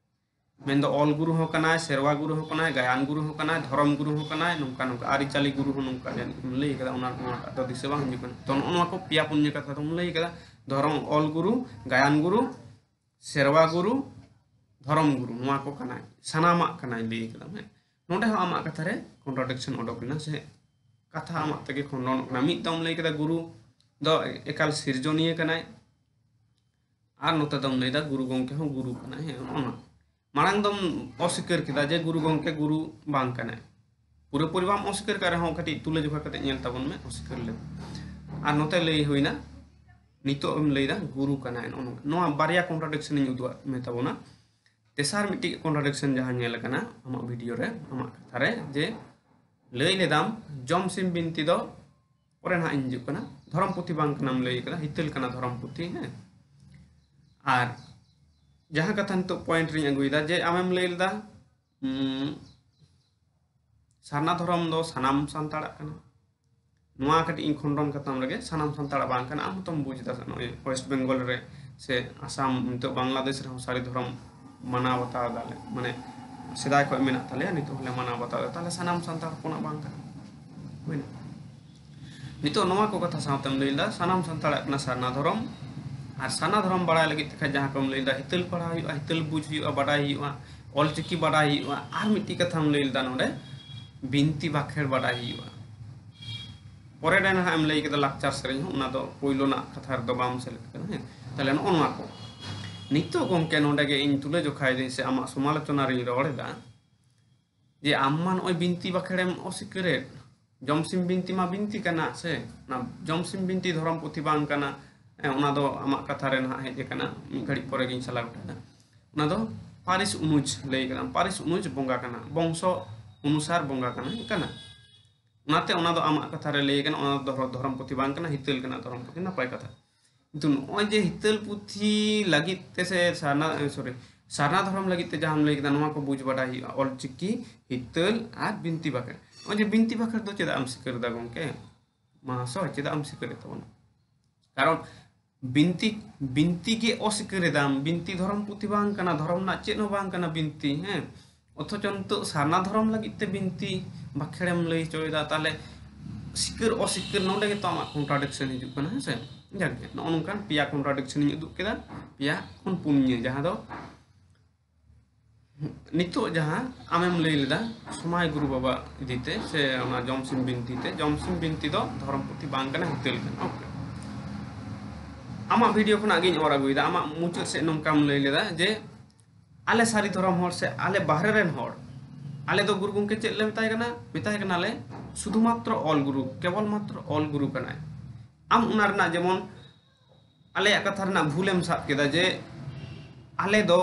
ᱢᱮᱱᱫᱚ ᱚᱞ ᱜᱩᱨᱩ ᱦᱚᱸ ᱠᱟᱱᱟᱭ, ᱥᱮᱨᱣᱟ ᱜᱩᱨᱩ ᱦᱚᱸ ᱠᱟᱱᱟᱭ, ᱜᱟᱭᱟᱱ ᱜᱩᱨᱩ ᱦᱚᱸ ᱠᱟᱱᱟᱭ, ᱫᱷᱚᱨᱚᱢ ᱜᱩᱨᱩ ᱦᱚᱸ ᱠᱟᱱᱟᱭ, ᱱᱚᱝᱠᱟ ᱱᱚᱝᱠᱟ ᱟᱹᱨᱤᱪᱟᱹᱞᱤ ᱜᱩᱨᱩ ᱦᱚᱸ ᱱᱚᱝᱠᱟ ᱡᱟᱹᱱᱤᱡ ᱮᱢ ᱞᱟᱹᱭ ᱟᱠᱟᱫᱟ, ᱚᱱᱟ, ᱚᱱᱟᱴᱟᱜ ᱫᱚ ᱫᱤᱥᱟᱹ ᱵᱟᱝ ᱦᱤᱡᱩᱜ ᱠᱟᱱᱟ᱾ ᱛᱚ ᱱᱚᱜᱼᱚ ᱱᱚᱣᱟ ᱠᱚ ᱯᱮᱭᱟ ᱯᱩᱱᱭᱟᱹ ᱠᱟᱛᱷᱟ ᱫᱚᱢ ᱞᱟᱹᱭ ᱟᱠᱟᱫᱟ, ᱫᱷᱚᱨᱚᱢ, ᱚᱞ ᱜᱩᱨᱩ, ᱜᱟᱭᱟᱱ ᱜᱩᱨᱩ, ᱥᱮᱨᱣᱟ ᱜᱩᱨᱩ, ᱫᱷᱚᱨᱚᱢ ᱜᱩᱨᱩ, ᱱᱚᱣᱟ ᱠᱚ ᱠᱟᱱᱟᱭ, ᱥᱟᱱᱟᱢᱟᱜ ᱠᱟᱱᱟᱭ ᱞᱟᱹᱭ ᱠᱟᱫᱟᱢ, ᱦᱮᱸ᱾ ᱱᱚᱰᱮ ᱦᱚᱸ ᱟᱢᱟᱜ ᱠᱟᱛᱷᱟ ᱨᱮ contradiction ᱚᱰᱚᱠ ᱮᱱᱟ, ᱥᱮ ᱠᱟᱛᱷᱟ ᱟᱢᱟᱜ ᱛᱮᱜᱮ ᱠᱷᱚᱱᱰᱚᱱᱚᱜ ᱠᱟᱱᱟ᱾ ᱢᱤᱫ ᱫᱚᱢ ᱞᱟᱹᱭ ᱠᱮᱫᱟ ᱜᱩᱨᱩ ᱫᱚ ᱮᱠᱟᱞ ᱥᱤᱨᱡᱚᱱᱤᱭᱟᱹ ᱠᱟᱱᱟᱭ, ᱟᱨ ᱱᱚᱛᱮ ᱫᱚᱢ ᱞᱟᱹᱭᱫᱟ ᱜᱩᱨᱩ ᱜᱚᱢᱠᱮ ᱦᱚᱸ ᱜᱩᱨᱩ ᱠᱟᱱᱟᱭ, ᱦᱮᱸ, ᱚᱱᱟ ᱢᱟᱲᱟᱝ ᱫᱚᱢ ᱚᱥᱤᱠᱟᱹᱨ ᱠᱮᱫᱟ ᱡᱮ ᱜᱩᱨᱩ ᱜᱚᱢᱠᱮ ᱜᱩᱨᱩ ᱵᱟᱝ ᱠᱟᱱᱟᱭ᱾ ᱯᱩᱨᱟᱹᱯᱩᱨᱤ ᱵᱟᱢ ᱚᱥᱤᱠᱟᱹᱨ ᱠᱟᱜ ᱨᱮᱦᱚᱸ ᱠᱟᱹᱴᱤᱡ ᱛᱩᱞᱟᱹᱡᱚᱠᱷᱟ ᱠᱟᱛᱮ ᱧᱮᱞ ᱛᱟᱵᱚᱱ ᱢᱮ, ᱚᱥᱤᱠᱟᱹᱨ ᱞᱮᱫ᱾ ᱟᱨ ᱱᱚᱛᱮ ᱞᱟᱹᱭ ᱦᱩᱭᱱᱟ, ᱱᱤᱛᱚᱜ ᱮᱢ ᱞᱟᱹᱭᱫᱟ ᱜᱩᱨᱩ ᱠᱟᱱᱟᱭ, ᱱᱚᱜᱼᱚ ᱱᱚᱝᱠᱟ᱾ ᱱᱚᱣᱟ ᱵᱟᱨᱭᱟ contradiction ᱤᱧ ᱩᱫᱩᱜ ᱟᱫ ᱢᱮ ᱛᱟᱵᱚᱱᱟ᱾ ᱛᱮᱥᱟᱨ ᱢᱤᱫᱴᱤᱡ contradiction ᱡᱟᱦᱟᱸ ᱧᱮᱞ ᱟᱠᱟᱱᱟ ᱟᱢᱟᱜ video ᱨᱮ, ᱟᱢᱟᱜ ᱠᱟᱛᱷᱟ ᱨᱮ, ᱡᱮ ᱞᱟᱹᱭ ᱞᱮᱫᱟᱢ ᱡᱚᱢ ᱥᱤᱢ ᱵᱤᱱᱛᱤ ᱫᱚ, ᱯᱚᱨᱮ ᱱᱟᱦᱟᱜ ᱤᱧ ᱦᱤᱡᱩᱜ ᱠᱟᱱᱟ, ᱫᱷᱚᱨᱚᱢ ᱯᱩᱛᱷᱤ ᱵᱟᱝ ᱠᱟᱱᱟᱢ ᱞᱟᱹᱭ ᱠᱟᱫᱟ, ᱦᱤᱛᱟᱹᱞ ᱠᱟᱱᱟ ᱫᱷᱚᱨᱚᱢ ᱯᱩᱛᱷᱤ, ᱦᱮᱸ᱾ ᱟᱨ ᱡᱟᱦᱟᱸ ᱠᱟᱛᱷᱟ ᱱᱤᱛᱚᱜ point ᱨᱤᱧ ᱟᱹᱜᱩᱭᱮᱫᱟ, ᱡᱮ ᱟᱢᱮᱢ ᱞᱟᱹᱭ ᱞᱮᱫᱟ, ᱩᱸ, ᱥᱟᱨᱱᱟ ᱫᱷᱚᱨᱚᱢ ᱫᱚ ᱥᱟᱱᱟᱢ ᱥᱟᱱᱛᱟᱲᱟᱜ ᱠᱟᱱᱟ᱾ ᱱᱚᱣᱟ ᱠᱟᱹᱴᱤᱡ ᱤᱧ ᱠᱷᱚᱸᱰᱚᱱ ᱠᱟᱛᱟᱢ ᱨᱮᱜᱮ, ᱥᱟᱱᱟᱢ ᱥᱟᱱᱛᱟᱲᱟᱜ ᱵᱟᱝ ᱠᱟᱱᱟ᱾ ᱟᱢ ᱦᱚᱸᱛᱚᱢ ᱵᱩᱡᱽ ᱮᱫᱟ, ᱱᱚᱜᱼᱚᱭ ᱳᱭᱮᱥᱴ ᱵᱮᱝᱜᱚᱞ ᱨᱮ ᱥᱮ ᱟᱥᱟᱢ, ᱱᱤᱛᱚᱜ ᱵᱟᱝᱞᱟᱫᱮᱥ ᱨᱮᱦᱚᱸ ᱥᱟᱹᱨᱤ ᱫᱷᱚᱨᱚᱢ ᱢᱟᱱᱟᱣ ᱵᱟᱛᱟᱣ ᱮᱫᱟᱞᱮ, ᱢᱟᱱᱮ ᱥᱮᱫᱟᱭ ᱠᱷᱚᱱ ᱢᱮᱱᱟᱜ ᱛᱟᱞᱮᱭᱟ, ᱱᱤᱛᱚᱜ ᱦᱚᱸᱞᱮ ᱢᱟᱱᱟᱣ ᱵᱟᱛᱟᱣ ᱮᱫᱟ᱾ ᱛᱟᱦᱚᱞᱮ ᱥᱟᱱᱟᱢ ᱥᱟᱱᱛᱟᱲ ᱦᱚᱯᱚᱱᱟᱜ ᱵᱟᱝ ᱠᱟᱱᱟ᱾ ᱦᱩᱭᱱᱟ? ᱱᱤᱛᱚᱜ ᱱᱚᱣᱟ ᱠᱚ ᱠᱟᱛᱷᱟ ᱥᱟᱶᱛᱮᱢ ᱞᱟᱹᱭ ᱞᱮᱫᱟ, ᱥᱟᱱᱟᱢ ᱥᱟᱱᱛᱟᱲᱟᱜ ᱠᱟᱱᱟ ᱥᱟᱨᱱᱟ ᱫᱷᱚᱨᱚᱢ, ᱟᱨ ᱥᱟᱨᱱᱟ ᱫᱷᱚᱨᱚᱢ ᱵᱟᱲᱟᱭ ᱞᱟᱹᱜᱤᱫ ᱛᱮᱠᱷᱟᱱ ᱡᱟᱦᱟᱸ ᱠᱚᱢ ᱞᱟᱹᱭ ᱞᱮᱫᱟ, ᱦᱤᱛᱟᱹᱞ ᱯᱟᱲᱦᱟᱣ ᱦᱩᱭᱩᱜᱼᱟ, ᱦᱤᱛᱟᱹᱞ ᱵᱩᱡᱽ ᱦᱩᱭᱩᱜᱼᱟ, ᱵᱟᱰᱟᱭ ᱦᱩᱭᱩᱜᱼᱟ, ᱚᱞᱪᱤᱠᱤ ᱵᱟᱰᱟᱭ ᱦᱩᱭᱩᱜᱼᱟ, ᱟᱨ ᱢᱤᱫᱴᱤᱡ ᱠᱟᱛᱷᱟᱢ ᱞᱟᱹᱭ ᱞᱮᱫᱟ ᱱᱚᱰᱮ, ᱵᱤᱱᱛᱤ ᱵᱟᱠᱷᱮᱲ ᱵᱟᱰᱟᱭ ᱦᱩᱭᱩᱜᱼᱟ᱾ ᱯᱚᱨᱮ ᱨᱮ ᱱᱟᱦᱟᱜ ᱮᱢ ᱞᱟᱹᱭ ᱠᱮᱫᱟ ᱞᱟᱠᱪᱟᱨ ᱥᱮᱨᱮᱧ ᱦᱚᱸ, ᱚᱱᱟ ᱫᱚ ᱯᱳᱭᱞᱳ ᱨᱮᱱᱟᱜ ᱠᱟᱛᱷᱟ ᱨᱮᱫᱚ ᱵᱟᱢ ᱥᱮᱞᱮᱫ ᱠᱟᱱᱟ᱾ ᱦᱮᱸ, ᱛᱟᱦᱞᱮ ᱱᱚᱜᱼᱚ ᱱᱚᱣᱟ ᱠᱚ ᱱᱤᱛᱚᱜ ᱜᱚᱢᱠᱮ ᱱᱚᱰᱮ ᱜᱮ ᱤᱧ ᱛᱩᱞᱟᱹ ᱡᱚᱠᱷᱟᱭ ᱫᱟᱹᱧ ᱥᱮ ᱟᱢᱟᱜ ᱥᱚᱢᱟᱞᱳᱪᱚᱱᱟ ᱨᱤᱧ ᱨᱚᱲ ᱮᱫᱟ ᱡᱮ ᱟᱢ ᱢᱟ ᱱᱚᱜᱼᱚᱭ ᱵᱤᱱᱛᱤ ᱵᱟᱠᱷᱮᱲᱮᱢ ᱚᱥᱤᱠᱟᱹᱨᱮᱫ, ᱡᱚᱢᱥᱤᱢ ᱵᱤᱱᱛᱤ ᱢᱟ ᱵᱤᱱᱛᱤ ᱠᱟᱱᱟ ᱥᱮ, ᱚᱱᱟ ᱡᱚᱢᱥᱤᱢ ᱵᱤᱱᱛᱤ ᱫᱷᱚᱨᱚᱢ ᱯᱩᱛᱷᱤ ᱵᱟᱝ ᱠᱟᱱᱟ᱾ ᱦᱮᱸ, ᱚᱱᱟ ᱫᱚ ᱟᱢᱟᱜ ᱠᱟᱛᱷᱟ ᱨᱮ ᱱᱟᱦᱟᱜ ᱦᱮᱡ ᱟᱠᱟᱱᱟ, ᱢᱤᱫ ᱜᱷᱟᱹᱲᱤᱡ ᱯᱚᱨᱮ ᱜᱤᱧ ᱥᱟᱞᱟ ᱜᱚᱴᱟᱭᱟ᱾ ᱚᱱᱟ ᱫᱚ ᱯᱟᱹᱨᱤᱥ ᱚᱱᱩᱡᱽ ᱞᱟᱹᱭ ᱠᱟᱱᱟ, ᱯᱟᱹᱨᱤᱥ ᱚᱱᱩᱡᱽ ᱵᱚᱸᱜᱟ ᱠᱟᱱᱟ, ᱵᱚᱝᱥᱚ ᱚᱱᱩᱥᱟᱨ ᱵᱚᱸᱜᱟ ᱠᱟᱱᱟ, ᱠᱟᱱᱟ᱾ ᱚᱱᱟᱛᱮ ᱚᱱᱟ ᱫᱚ ᱟᱢᱟᱜ ᱠᱟᱛᱷᱟ ᱨᱮ ᱞᱟᱹᱭ ᱠᱟᱱᱟ, ᱚᱱᱟ ᱫᱚ ᱫᱷᱚᱨᱚ-, ᱫᱷᱚᱨᱚᱢ ᱯᱩᱛᱷᱤ ᱵᱟᱝ ᱠᱟᱱᱟ, ᱦᱤᱛᱟᱹᱞ ᱠᱟᱱᱟ ᱫᱷᱚᱨᱚᱢ ᱯᱩᱛᱷᱤ, ᱱᱟᱯᱟᱭ ᱠᱟᱛᱷᱟ᱾ ᱠᱤᱱᱛᱩ ᱱᱚᱜᱼᱚᱭ ᱡᱮ ᱦᱤᱛᱟᱹᱞ ᱯᱩᱛᱷᱤ ᱞᱟᱹᱜᱤᱫ ᱛᱮ ᱥᱮ ᱥᱟᱨᱱᱟ, ᱥᱚᱨᱤ, ᱥᱟᱨᱱᱟ ᱫᱷᱚᱨᱚᱢ ᱞᱟᱹᱜᱤᱫ ᱛᱮ ᱡᱟᱦᱟᱸᱢ ᱞᱟᱹᱭ ᱠᱮᱫᱟ, ᱱᱚᱣᱟ ᱠᱚ ᱵᱩᱡᱽ ᱵᱟᱰᱟᱭ ᱦᱩᱭᱩᱜᱼᱟ, ᱚᱞᱪᱤᱠᱤ, ᱦᱤᱛᱟᱹᱞ ᱟᱨ ᱵᱤᱱᱛᱤ ᱵᱟᱠᱷᱮᱲ᱾ ᱱᱚᱜᱼᱚᱭ ᱡᱮ ᱵᱤᱱᱛᱤ ᱵᱟᱠᱷᱮᱲ ᱫᱚ ᱪᱮᱫᱟᱜ ᱮᱢ ᱥᱤᱠᱟᱹᱨ ᱮᱫᱟ ᱜᱚᱢᱠᱮ? ᱢᱟᱦᱟᱥᱚᱭ, ᱪᱮᱫᱟᱜ ᱮᱢ ᱥᱤᱠᱟᱹᱨᱮᱫ ᱛᱟᱵᱚᱱᱟ? ᱠᱟᱨᱚᱱ ᱵᱤᱱᱛᱤ, ᱵᱤᱱᱛᱤ ᱜᱮ ᱚᱥᱤᱠᱟᱹᱨ ᱮᱫᱟᱢ, ᱵᱤᱱᱛᱤ ᱫᱷᱚᱨᱚᱢ ᱯᱩᱛᱷᱤ ᱵᱟᱝ ᱠᱟᱱᱟ, ᱫᱷᱚᱨᱚᱢ ᱨᱮᱱᱟᱜ ᱪᱮᱫ ᱦᱚᱸ ᱵᱟᱝ ᱠᱟᱱᱟ ᱵᱤᱱᱛᱤ, ᱦᱮᱸ᱾ ᱚᱛᱷᱚᱪᱚ ᱱᱤᱛᱚᱜ ᱥᱟᱨᱱᱟ ᱫᱷᱚᱨᱚᱢ ᱞᱟᱹᱜᱤᱫ ᱛᱮ ᱵᱤᱱᱛᱤ ᱵᱟᱠᱷᱮᱲᱮᱢ ᱞᱟᱹᱭ ᱦᱚᱪᱚᱭᱮᱫᱟ, ᱛᱟᱦᱞᱮ ᱥᱤᱠᱟᱹᱨ ᱚᱥᱤᱠᱟᱹᱨ ᱱᱚᱰᱮ ᱜᱮᱛᱚ ᱟᱢᱟᱜ contradiction ᱦᱤᱡᱩᱜ ᱠᱟᱱᱟ, ᱦᱮᱸ ᱥᱮ? ᱡᱟᱠ ᱜᱮ, ᱱᱚᱜᱼᱚ ᱱᱚᱝᱠᱟᱱ ᱯᱮᱭᱟ contradiction ᱤᱧ ᱩᱫᱩᱜ ᱠᱮᱫᱟ, ᱯᱮᱭᱟ ᱠᱷᱚᱱ ᱯᱩᱱᱭᱟᱹ, ᱡᱟᱦᱟᱸ ᱫᱚ ᱱᱤᱛᱚᱜ ᱡᱟᱦᱟᱸ ᱟᱢᱮᱢ ᱞᱟᱹᱭ ᱞᱮᱫᱟ ᱥᱚᱢᱟᱭ ᱜᱩᱨᱩ ᱵᱟᱵᱟ ᱤᱫᱤ ᱛᱮ ᱥᱮ ᱚᱱᱟ ᱡᱚᱢᱥᱤᱢ ᱵᱤᱱᱛᱤ ᱛᱮ, ᱡᱚᱢᱥᱤᱢ ᱵᱤᱱᱛᱤ ᱫᱚ ᱫᱷᱚᱨᱚᱢ ᱯᱩᱛᱷᱤ ᱵᱟᱝ ᱠᱟᱱᱟ, ᱦᱤᱛᱟᱹᱞ ᱠᱟᱱᱟ᱾ OK, ᱟᱢᱟᱜ video ᱠᱷᱚᱱᱟᱜ ᱜᱤᱧ ᱚᱨ ᱟᱹᱜᱩᱭᱮᱫᱟ᱾ ᱟᱢᱟᱜ ᱢᱩᱪᱟᱹᱫ ᱥᱮᱫ ᱱᱚᱝᱠᱟᱢ ᱞᱟᱹᱭ ᱞᱮᱫᱟ ᱡᱮ ᱟᱞᱮ ᱥᱟᱹᱨᱤ ᱫᱷᱚᱨᱚᱢ ᱦᱚᱲ ᱥᱮ ᱟᱞᱮ ᱵᱟᱦᱨᱮ ᱨᱮᱱ ᱦᱚᱲ, ᱟᱞᱮ ᱫᱚ ᱜᱩᱨᱩ ᱜᱚᱢᱠᱮ ᱪᱮᱫ ᱞᱮ ᱢᱮᱛᱟᱭ ᱠᱟᱱᱟ? ᱢᱮᱛᱟᱭ ᱠᱟᱱᱟᱞᱮ ᱥᱩᱫᱷᱩ ᱢᱟᱛᱨᱚ ᱚᱞ ᱜᱩᱨᱩ, ᱠᱮᱵᱚᱞ ᱢᱟᱛᱨᱚ ᱚᱞ ᱜᱩᱨᱩ ᱠᱟᱱᱟᱭ᱾ ᱟᱢ ᱚᱱᱟ ᱨᱮᱱᱟᱜ ᱡᱮᱢᱚᱱ ᱟᱞᱮᱭᱟᱜ ᱠᱟᱛᱷᱟ ᱨᱮᱱᱟᱜ ᱵᱷᱩᱞᱮᱢ ᱥᱟᱵ ᱠᱮᱫᱟ ᱡᱮ ᱟᱞᱮ ᱫᱚ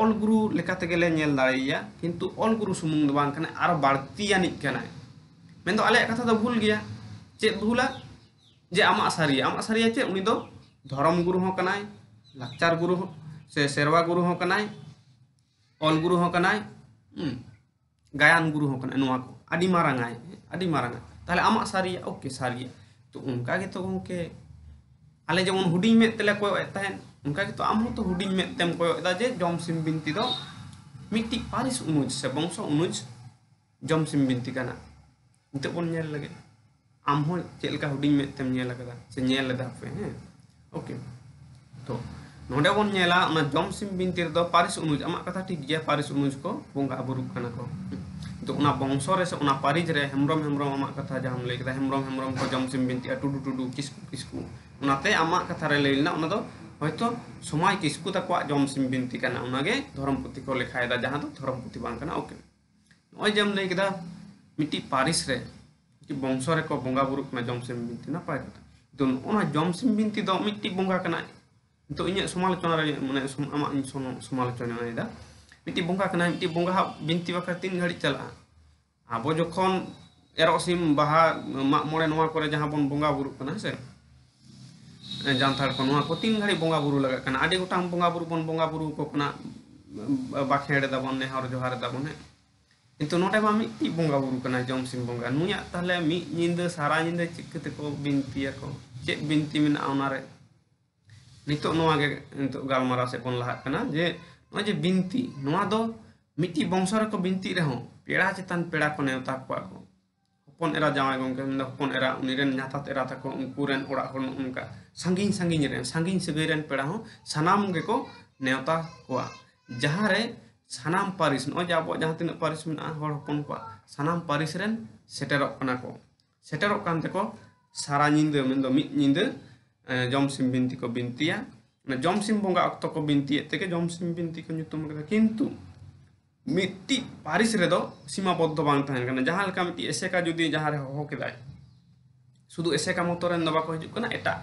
ᱚᱞ ᱜᱩᱨᱩ ᱞᱮᱠᱟ ᱛᱮᱜᱮ ᱞᱮ ᱧᱮᱞ ᱫᱟᱲᱮᱭᱟᱭᱟ, ᱠᱤᱱᱛᱩ ᱚᱞ ᱜᱩᱨᱩ ᱥᱩᱢᱩᱝ ᱫᱚ ᱵᱟᱝ ᱠᱟᱱᱟᱭ, ᱟᱨᱚ ᱵᱟᱹᱲᱛᱤᱭᱟᱱᱤᱡ ᱠᱟᱱᱟᱭ᱾ ᱢᱮᱱᱫᱚ ᱟᱞᱮᱭᱟᱜ ᱠᱟᱛᱷᱟ ᱫᱚ ᱵᱷᱩᱞ ᱜᱮᱭᱟ᱾ ᱪᱮᱫ ᱵᱷᱩᱞᱟ? ᱡᱮ ᱟᱢᱟᱜ ᱥᱟᱹᱨᱤᱭᱟ, ᱟᱢᱟᱜ ᱥᱟᱹᱨᱤᱭᱟ ᱪᱮᱫ? ᱩᱱᱤ ᱫᱚ ᱫᱷᱚᱨᱚᱢ ᱜᱩᱨᱩ ᱦᱚᱸ ᱠᱟᱱᱟᱭ, ᱞᱟᱠᱪᱟᱨ ᱜᱩᱨᱩ ᱦᱚᱸ, ᱥᱮ ᱥᱮᱨᱣᱟ ᱜᱩᱨᱩ ᱦᱚᱸ ᱠᱟᱱᱟᱭ, ᱚᱞ ᱜᱩᱨᱩ ᱦᱚᱸ ᱠᱟᱱᱟᱭ, ᱦᱩᱸ, ᱜᱟᱭᱟᱱ ᱜᱩᱨᱩ ᱦᱚᱸ ᱠᱟᱱᱟᱭ᱾ ᱱᱚᱣᱟ ᱠᱚ ᱟᱹᱰᱤ ᱢᱟᱨᱟᱝ ᱟᱭ, ᱟᱹᱰᱤ ᱢᱟᱨᱟᱝ ᱟᱭ᱾ ᱛᱟᱦᱚᱞᱮ ᱟᱢᱟᱜ ᱥᱟᱹᱨᱤᱭᱟ, ᱳᱠᱮ, ᱥᱟᱹᱨᱤᱭᱟ᱾ ᱛᱚ ᱚᱱᱠᱟ ᱜᱮᱛᱚ ᱜᱚᱢᱠᱮ, ᱟᱞᱮ ᱡᱮᱢᱚᱱ ᱦᱩᱰᱤᱧ ᱢᱮᱫ ᱛᱮᱞᱮ ᱠᱚᱭᱚᱜ ᱮᱫ ᱛᱟᱦᱮᱸᱫ, ᱚᱱᱠᱟ ᱜᱮᱛᱚ ᱟᱢ ᱦᱚᱸᱛᱚ ᱦᱩᱰᱤᱧ ᱢᱮᱫ ᱛᱮᱢ ᱠᱚᱭᱚᱜ ᱮᱫᱟ ᱡᱮ ᱡᱚᱢ ᱥᱤᱢ ᱵᱤᱱᱛᱤ ᱫᱚ ᱢᱤᱫᱴᱤᱡ ᱯᱟᱹᱨᱤᱥ ᱚᱱᱩᱡᱽ ᱥᱮ ᱵᱚᱝᱥᱚ ᱚᱱᱩᱡᱽ ᱡᱚᱢ ᱥᱤᱢ ᱵᱤᱱᱛᱤ ᱠᱟᱱᱟ᱾ ᱱᱤᱛᱚᱜ ᱵᱚᱱ ᱧᱮᱞ ᱞᱮᱜᱮ, ᱟᱢ ᱦᱚᱸ ᱪᱮᱫ ᱞᱮᱠᱟ ᱦᱩᱰᱤᱧ ᱢᱮᱫ ᱛᱮᱢ ᱧᱮᱞ ᱟᱠᱟᱫᱟ ᱥᱮ ᱧᱮᱞ ᱞᱮᱫᱟ ᱯᱮ, ᱦᱮᱸ? ᱳᱠᱮ, ᱛᱚ ᱱᱚᱰᱮ ᱵᱚᱱ ᱧᱮᱞᱟ, ᱚᱱᱟ ᱡᱚᱢ ᱥᱤᱢ ᱵᱤᱱᱛᱤ ᱨᱮᱫᱚ ᱯᱟᱹᱨᱤᱥ ᱚᱱᱩᱡᱽ, ᱟᱢᱟᱜ ᱠᱟᱛᱷᱟ ᱴᱷᱤᱠ ᱜᱮᱭᱟ, ᱯᱟᱹᱨᱤᱥ ᱚᱱᱩᱡᱽ ᱠᱚ ᱵᱚᱸᱜᱟ ᱵᱩᱨᱩᱜ ᱠᱟᱱᱟ ᱠᱚ᱾ ᱛᱚ ᱚᱱᱟ ᱵᱚᱝᱥᱚ ᱨᱮ ᱥᱮ ᱚᱱᱟ ᱯᱟᱹᱨᱤᱥ ᱨᱮ ᱦᱮᱢᱵᱨᱚᱢ, ᱦᱮᱢᱵᱨᱚᱢ ᱟᱢᱟᱜ ᱠᱟᱛᱷᱟ ᱡᱟᱦᱟᱸᱢ ᱞᱟᱹᱭ ᱠᱮᱫᱟ, ᱦᱮᱢᱵᱨᱚᱢ, ᱦᱮᱢᱵᱨᱚᱢ ᱠᱚ ᱡᱚᱢ ᱥᱤᱢ ᱵᱤᱱᱛᱤᱜᱼᱟ, ᱴᱩᱰᱩ, ᱴᱩᱰᱩ, ᱠᱤᱥᱠᱩ, ᱠᱤᱥᱠᱩ᱾ ᱚᱱᱟᱛᱮ ᱟᱢᱟᱜ ᱠᱟᱛᱷᱟ ᱨᱮ ᱞᱟᱹᱭ ᱞᱮᱱᱟ, ᱚᱱᱟ ᱫᱚ ᱦᱚᱭᱛᱚ ᱥᱚᱢᱟᱭ ᱠᱤᱥᱠᱩ ᱛᱟᱠᱚᱣᱟᱜ ᱡᱚᱢ ᱥᱤᱢ ᱵᱤᱱᱛᱤ ᱠᱟᱱᱟ, ᱚᱱᱟᱜᱮ ᱫᱷᱚᱨᱚᱢ ᱯᱩᱛᱷᱤ ᱠᱚ ᱞᱮᱠᱷᱟᱭᱮᱫᱟ, ᱡᱟᱦᱟᱸ ᱫᱚ ᱫᱷᱚᱨᱚᱢ ᱯᱩᱛᱷᱤ ᱵᱟᱝ ᱠᱟᱱᱟ᱾ ᱳᱠᱮ, ᱱᱚᱜᱼᱚᱭ ᱡᱮᱢ ᱞᱟᱹᱭ ᱠᱮᱫᱟ ᱢᱤᱫᱴᱤᱡ ᱯᱟᱹᱨᱤᱥ ᱨᱮ, ᱢᱤᱫᱴᱤᱡ ᱵᱚᱝᱥᱚ ᱨᱮᱠᱚ ᱵᱚᱸᱜᱟ ᱵᱩᱨᱩᱜ ᱠᱟᱱᱟ ᱡᱚᱢ ᱥᱤᱢ ᱵᱤᱱᱛᱤ, ᱱᱟᱯᱟᱭ ᱠᱟᱛᱷᱟ᱾ ᱛᱚ ᱱᱚᱜᱼᱚ ᱱᱚᱣᱟ ᱡᱚᱢ ᱥᱤᱢ ᱵᱤᱱᱛᱤ ᱫᱚ ᱢᱤᱫᱴᱤᱡ ᱵᱚᱸᱜᱟ ᱠᱟᱱᱟᱭ᱾ ᱱᱤᱛᱚᱜ ᱤᱧᱟᱹᱜ ᱥᱚᱢᱟᱞᱳᱪᱚᱱᱟ ᱨᱮ, ᱢᱟᱱᱮ ᱥᱚᱢ-, ᱟᱢᱟᱜ ᱤᱧ ᱥᱚᱢ-, ᱥᱚᱢᱟᱞᱳᱪᱚᱱᱟᱭᱮᱫᱟ᱾ ᱢᱤᱫᱴᱤᱡ ᱵᱚᱸᱜᱟ ᱠᱟᱱᱟᱭ, ᱢᱤᱫᱴᱤᱡ ᱵᱚᱸᱜᱟ ᱦᱟᱜ ᱵᱤᱱᱛᱤ ᱵᱟᱠᱷᱨᱟ ᱛᱤᱱ ᱜᱷᱟᱹᱲᱤᱡ ᱪᱟᱞᱟᱜᱼᱟ? ᱟᱵᱚ ᱡᱚᱠᱷᱚᱱ ᱮᱨᱚᱜ ᱥᱤᱢ, ᱵᱟᱦᱟ, ᱢᱟᱜ ᱢᱚᱬᱮ, ᱱᱚᱣᱟ ᱠᱚᱨᱮ ᱡᱟᱦᱟᱸ ᱵᱚᱱ ᱵᱚᱸᱜᱟ ᱵᱩᱨᱩᱜ ᱠᱟᱱᱟ, ᱦᱮᱸ ᱥᱮ, ᱡᱟᱱᱛᱷᱟᱲ ᱠᱚ, ᱱᱚᱣᱟ ᱠᱚ ᱛᱤᱱ ᱜᱷᱟᱹᱲᱤᱡ ᱵᱚᱸᱜᱟ ᱵᱩᱨᱩ ᱞᱟᱜᱟᱜ ᱠᱟᱱᱟ? ᱟᱹᱰᱤ ᱜᱚᱴᱟᱝ ᱵᱚᱸᱜᱟ ᱵᱩᱨᱩ ᱵᱚᱱ ᱵᱚᱸᱜᱟ ᱵᱩᱨᱩ ᱟᱠᱚ ᱠᱟᱱᱟ, ᱵᱟᱠᱷᱮᱲ ᱮᱫᱟᱵᱚᱱ, ᱱᱮᱦᱚᱨ ᱡᱚᱦᱟᱨ ᱮᱫᱟᱵᱚᱱ, ᱦᱮᱸ᱾ ᱠᱤᱱᱛᱩ ᱱᱚᱰᱮ ᱢᱟ ᱢᱤᱫᱴᱤᱡ ᱵᱚᱸᱜᱟ ᱵᱩᱨᱩ ᱠᱟᱱᱟᱭ ᱡᱚᱢ ᱥᱤᱢ ᱵᱚᱸᱜᱟ, ᱱᱩᱭᱟᱜ ᱛᱟᱦᱞᱮ ᱢᱤᱫ ᱧᱤᱫᱟᱹ, ᱥᱟᱨᱟ ᱧᱤᱫᱟᱹ ᱪᱤᱠᱟᱹ ᱛᱮᱠᱚ ᱵᱤᱱᱛᱤᱭᱟᱠᱚ? ᱪᱮᱫ ᱵᱤᱱᱛᱤ ᱢᱮᱱᱟᱜᱼᱟ ᱚᱱᱟᱨᱮ? ᱱᱤᱛᱚᱜ ᱱᱚᱣᱟ ᱜᱮ, ᱱᱤᱛᱚᱜ ᱜᱟᱞᱢᱟᱨᱟᱣ ᱥᱮᱫ ᱵᱚᱱ ᱞᱟᱦᱟᱜ ᱠᱟᱱᱟ ᱡᱮ ᱱᱚᱜᱼᱚᱭ ᱡᱮ ᱵᱤᱱᱛᱤ, ᱱᱚᱣᱟ ᱫᱚ ᱢᱤᱫᱴᱤᱡ ᱵᱚᱝᱥᱚ ᱨᱮᱠᱚ ᱵᱤᱱᱛᱤᱜ ᱨᱮᱦᱚᱸ ᱯᱮᱲᱟ ᱪᱮᱛᱟᱱ ᱯᱮᱲᱟ ᱠᱚ ᱱᱮᱣᱛᱟ ᱠᱚᱣᱟ ᱠᱚ᱾ ᱦᱚᱯᱚᱱ ᱮᱨᱟ ᱡᱟᱶᱟᱭ ᱜᱚᱢᱠᱮ ᱢᱮᱱᱫᱚ ᱦᱚᱯᱚᱱ ᱮᱨᱟ, ᱩᱱᱤ ᱨᱮᱱ ᱧᱟᱛᱟᱛ ᱮᱨᱟ ᱛᱟᱠᱚ, ᱩᱱᱠᱩ ᱨᱮᱱ ᱚᱲᱟᱜ ᱦᱚᱲ, ᱱᱚᱜᱼᱚ ᱱᱚᱝᱠᱟ ᱥᱟᱺᱜᱤᱧ ᱥᱟᱺᱜᱤᱧ ᱨᱮᱱ, ᱥᱟᱺᱜᱤᱧ ᱥᱟᱹᱜᱟᱹᱭ ᱨᱮᱱ ᱯᱮᱲᱟ ᱦᱚᱸ ᱥᱟᱱᱟᱢ ᱜᱮᱠᱚ ᱱᱮᱣᱛᱟ ᱠᱚᱣᱟ᱾ ᱡᱟᱦᱟᱸ ᱨᱮ ᱥᱟᱱᱟᱢ ᱯᱟᱹᱨᱤᱥ, ᱱᱚᱜᱼᱚᱭ ᱡᱮ ᱟᱵᱚᱣᱟᱜ ᱡᱟᱦᱟᱸ ᱛᱤᱱᱟᱹᱜ ᱯᱟᱹᱨᱤᱥ ᱢᱮᱱᱟᱜᱼᱟ ᱦᱚᱲ ᱦᱚᱯᱚᱱ ᱠᱚᱣᱟᱜ, ᱥᱟᱱᱟᱢ ᱯᱟᱹᱨᱤᱥ ᱨᱮᱱ ᱥᱮᱴᱮᱨᱚᱜ ᱠᱟᱱᱟ ᱠᱚ᱾ ᱥᱮᱴᱮᱨᱚᱜ ᱠᱟᱱ ᱛᱮᱠᱚ ᱥᱟᱨᱟ ᱧᱤᱫᱟᱹ, ᱢᱮᱱᱫᱚ ᱢᱤᱫ ᱧᱤᱫᱟᱹ, ᱮ, ᱡᱚᱢ ᱥᱤᱢ ᱵᱤᱱᱛᱤ ᱠᱚ ᱵᱤᱱᱛᱤᱭᱟ᱾ ᱚᱱᱟ ᱡᱚᱢ ᱥᱤᱢ ᱵᱚᱸᱜᱟ ᱚᱠᱛᱚ ᱠᱚ ᱵᱤᱱᱛᱤᱭᱮᱫ ᱛᱮᱜᱮ ᱡᱚᱢ ᱥᱤᱢ ᱵᱤᱱᱛᱤ ᱠᱚ ᱧᱩᱛᱩᱢ ᱠᱟᱫᱟ᱾ ᱠᱤᱱᱛᱩ ᱢᱤᱫᱴᱤᱡ ᱯᱟᱹᱨᱤᱥ ᱨᱮᱫᱚ ᱥᱤᱢᱟᱵᱚᱫᱽᱫᱷᱚ ᱵᱟᱝ ᱛᱟᱦᱮᱱ ᱠᱟᱱᱟ᱾ ᱡᱟᱦᱟᱸ ᱞᱮᱠᱟ ᱢᱤᱫᱴᱤᱡ ᱮᱥᱮᱠᱟ ᱡᱩᱫᱤ ᱡᱟᱦᱟᱸ ᱨᱮ ᱦᱚᱦᱚ ᱠᱮᱫᱟᱭ, ᱥᱩᱫᱷᱩ ᱮᱥᱮᱠᱟ ᱢᱚᱛᱚ ᱨᱮᱱ ᱫᱚ ᱵᱟᱠᱚ ᱦᱤᱡᱩᱜ ᱠᱟᱱᱟ, ᱮᱴᱟᱜ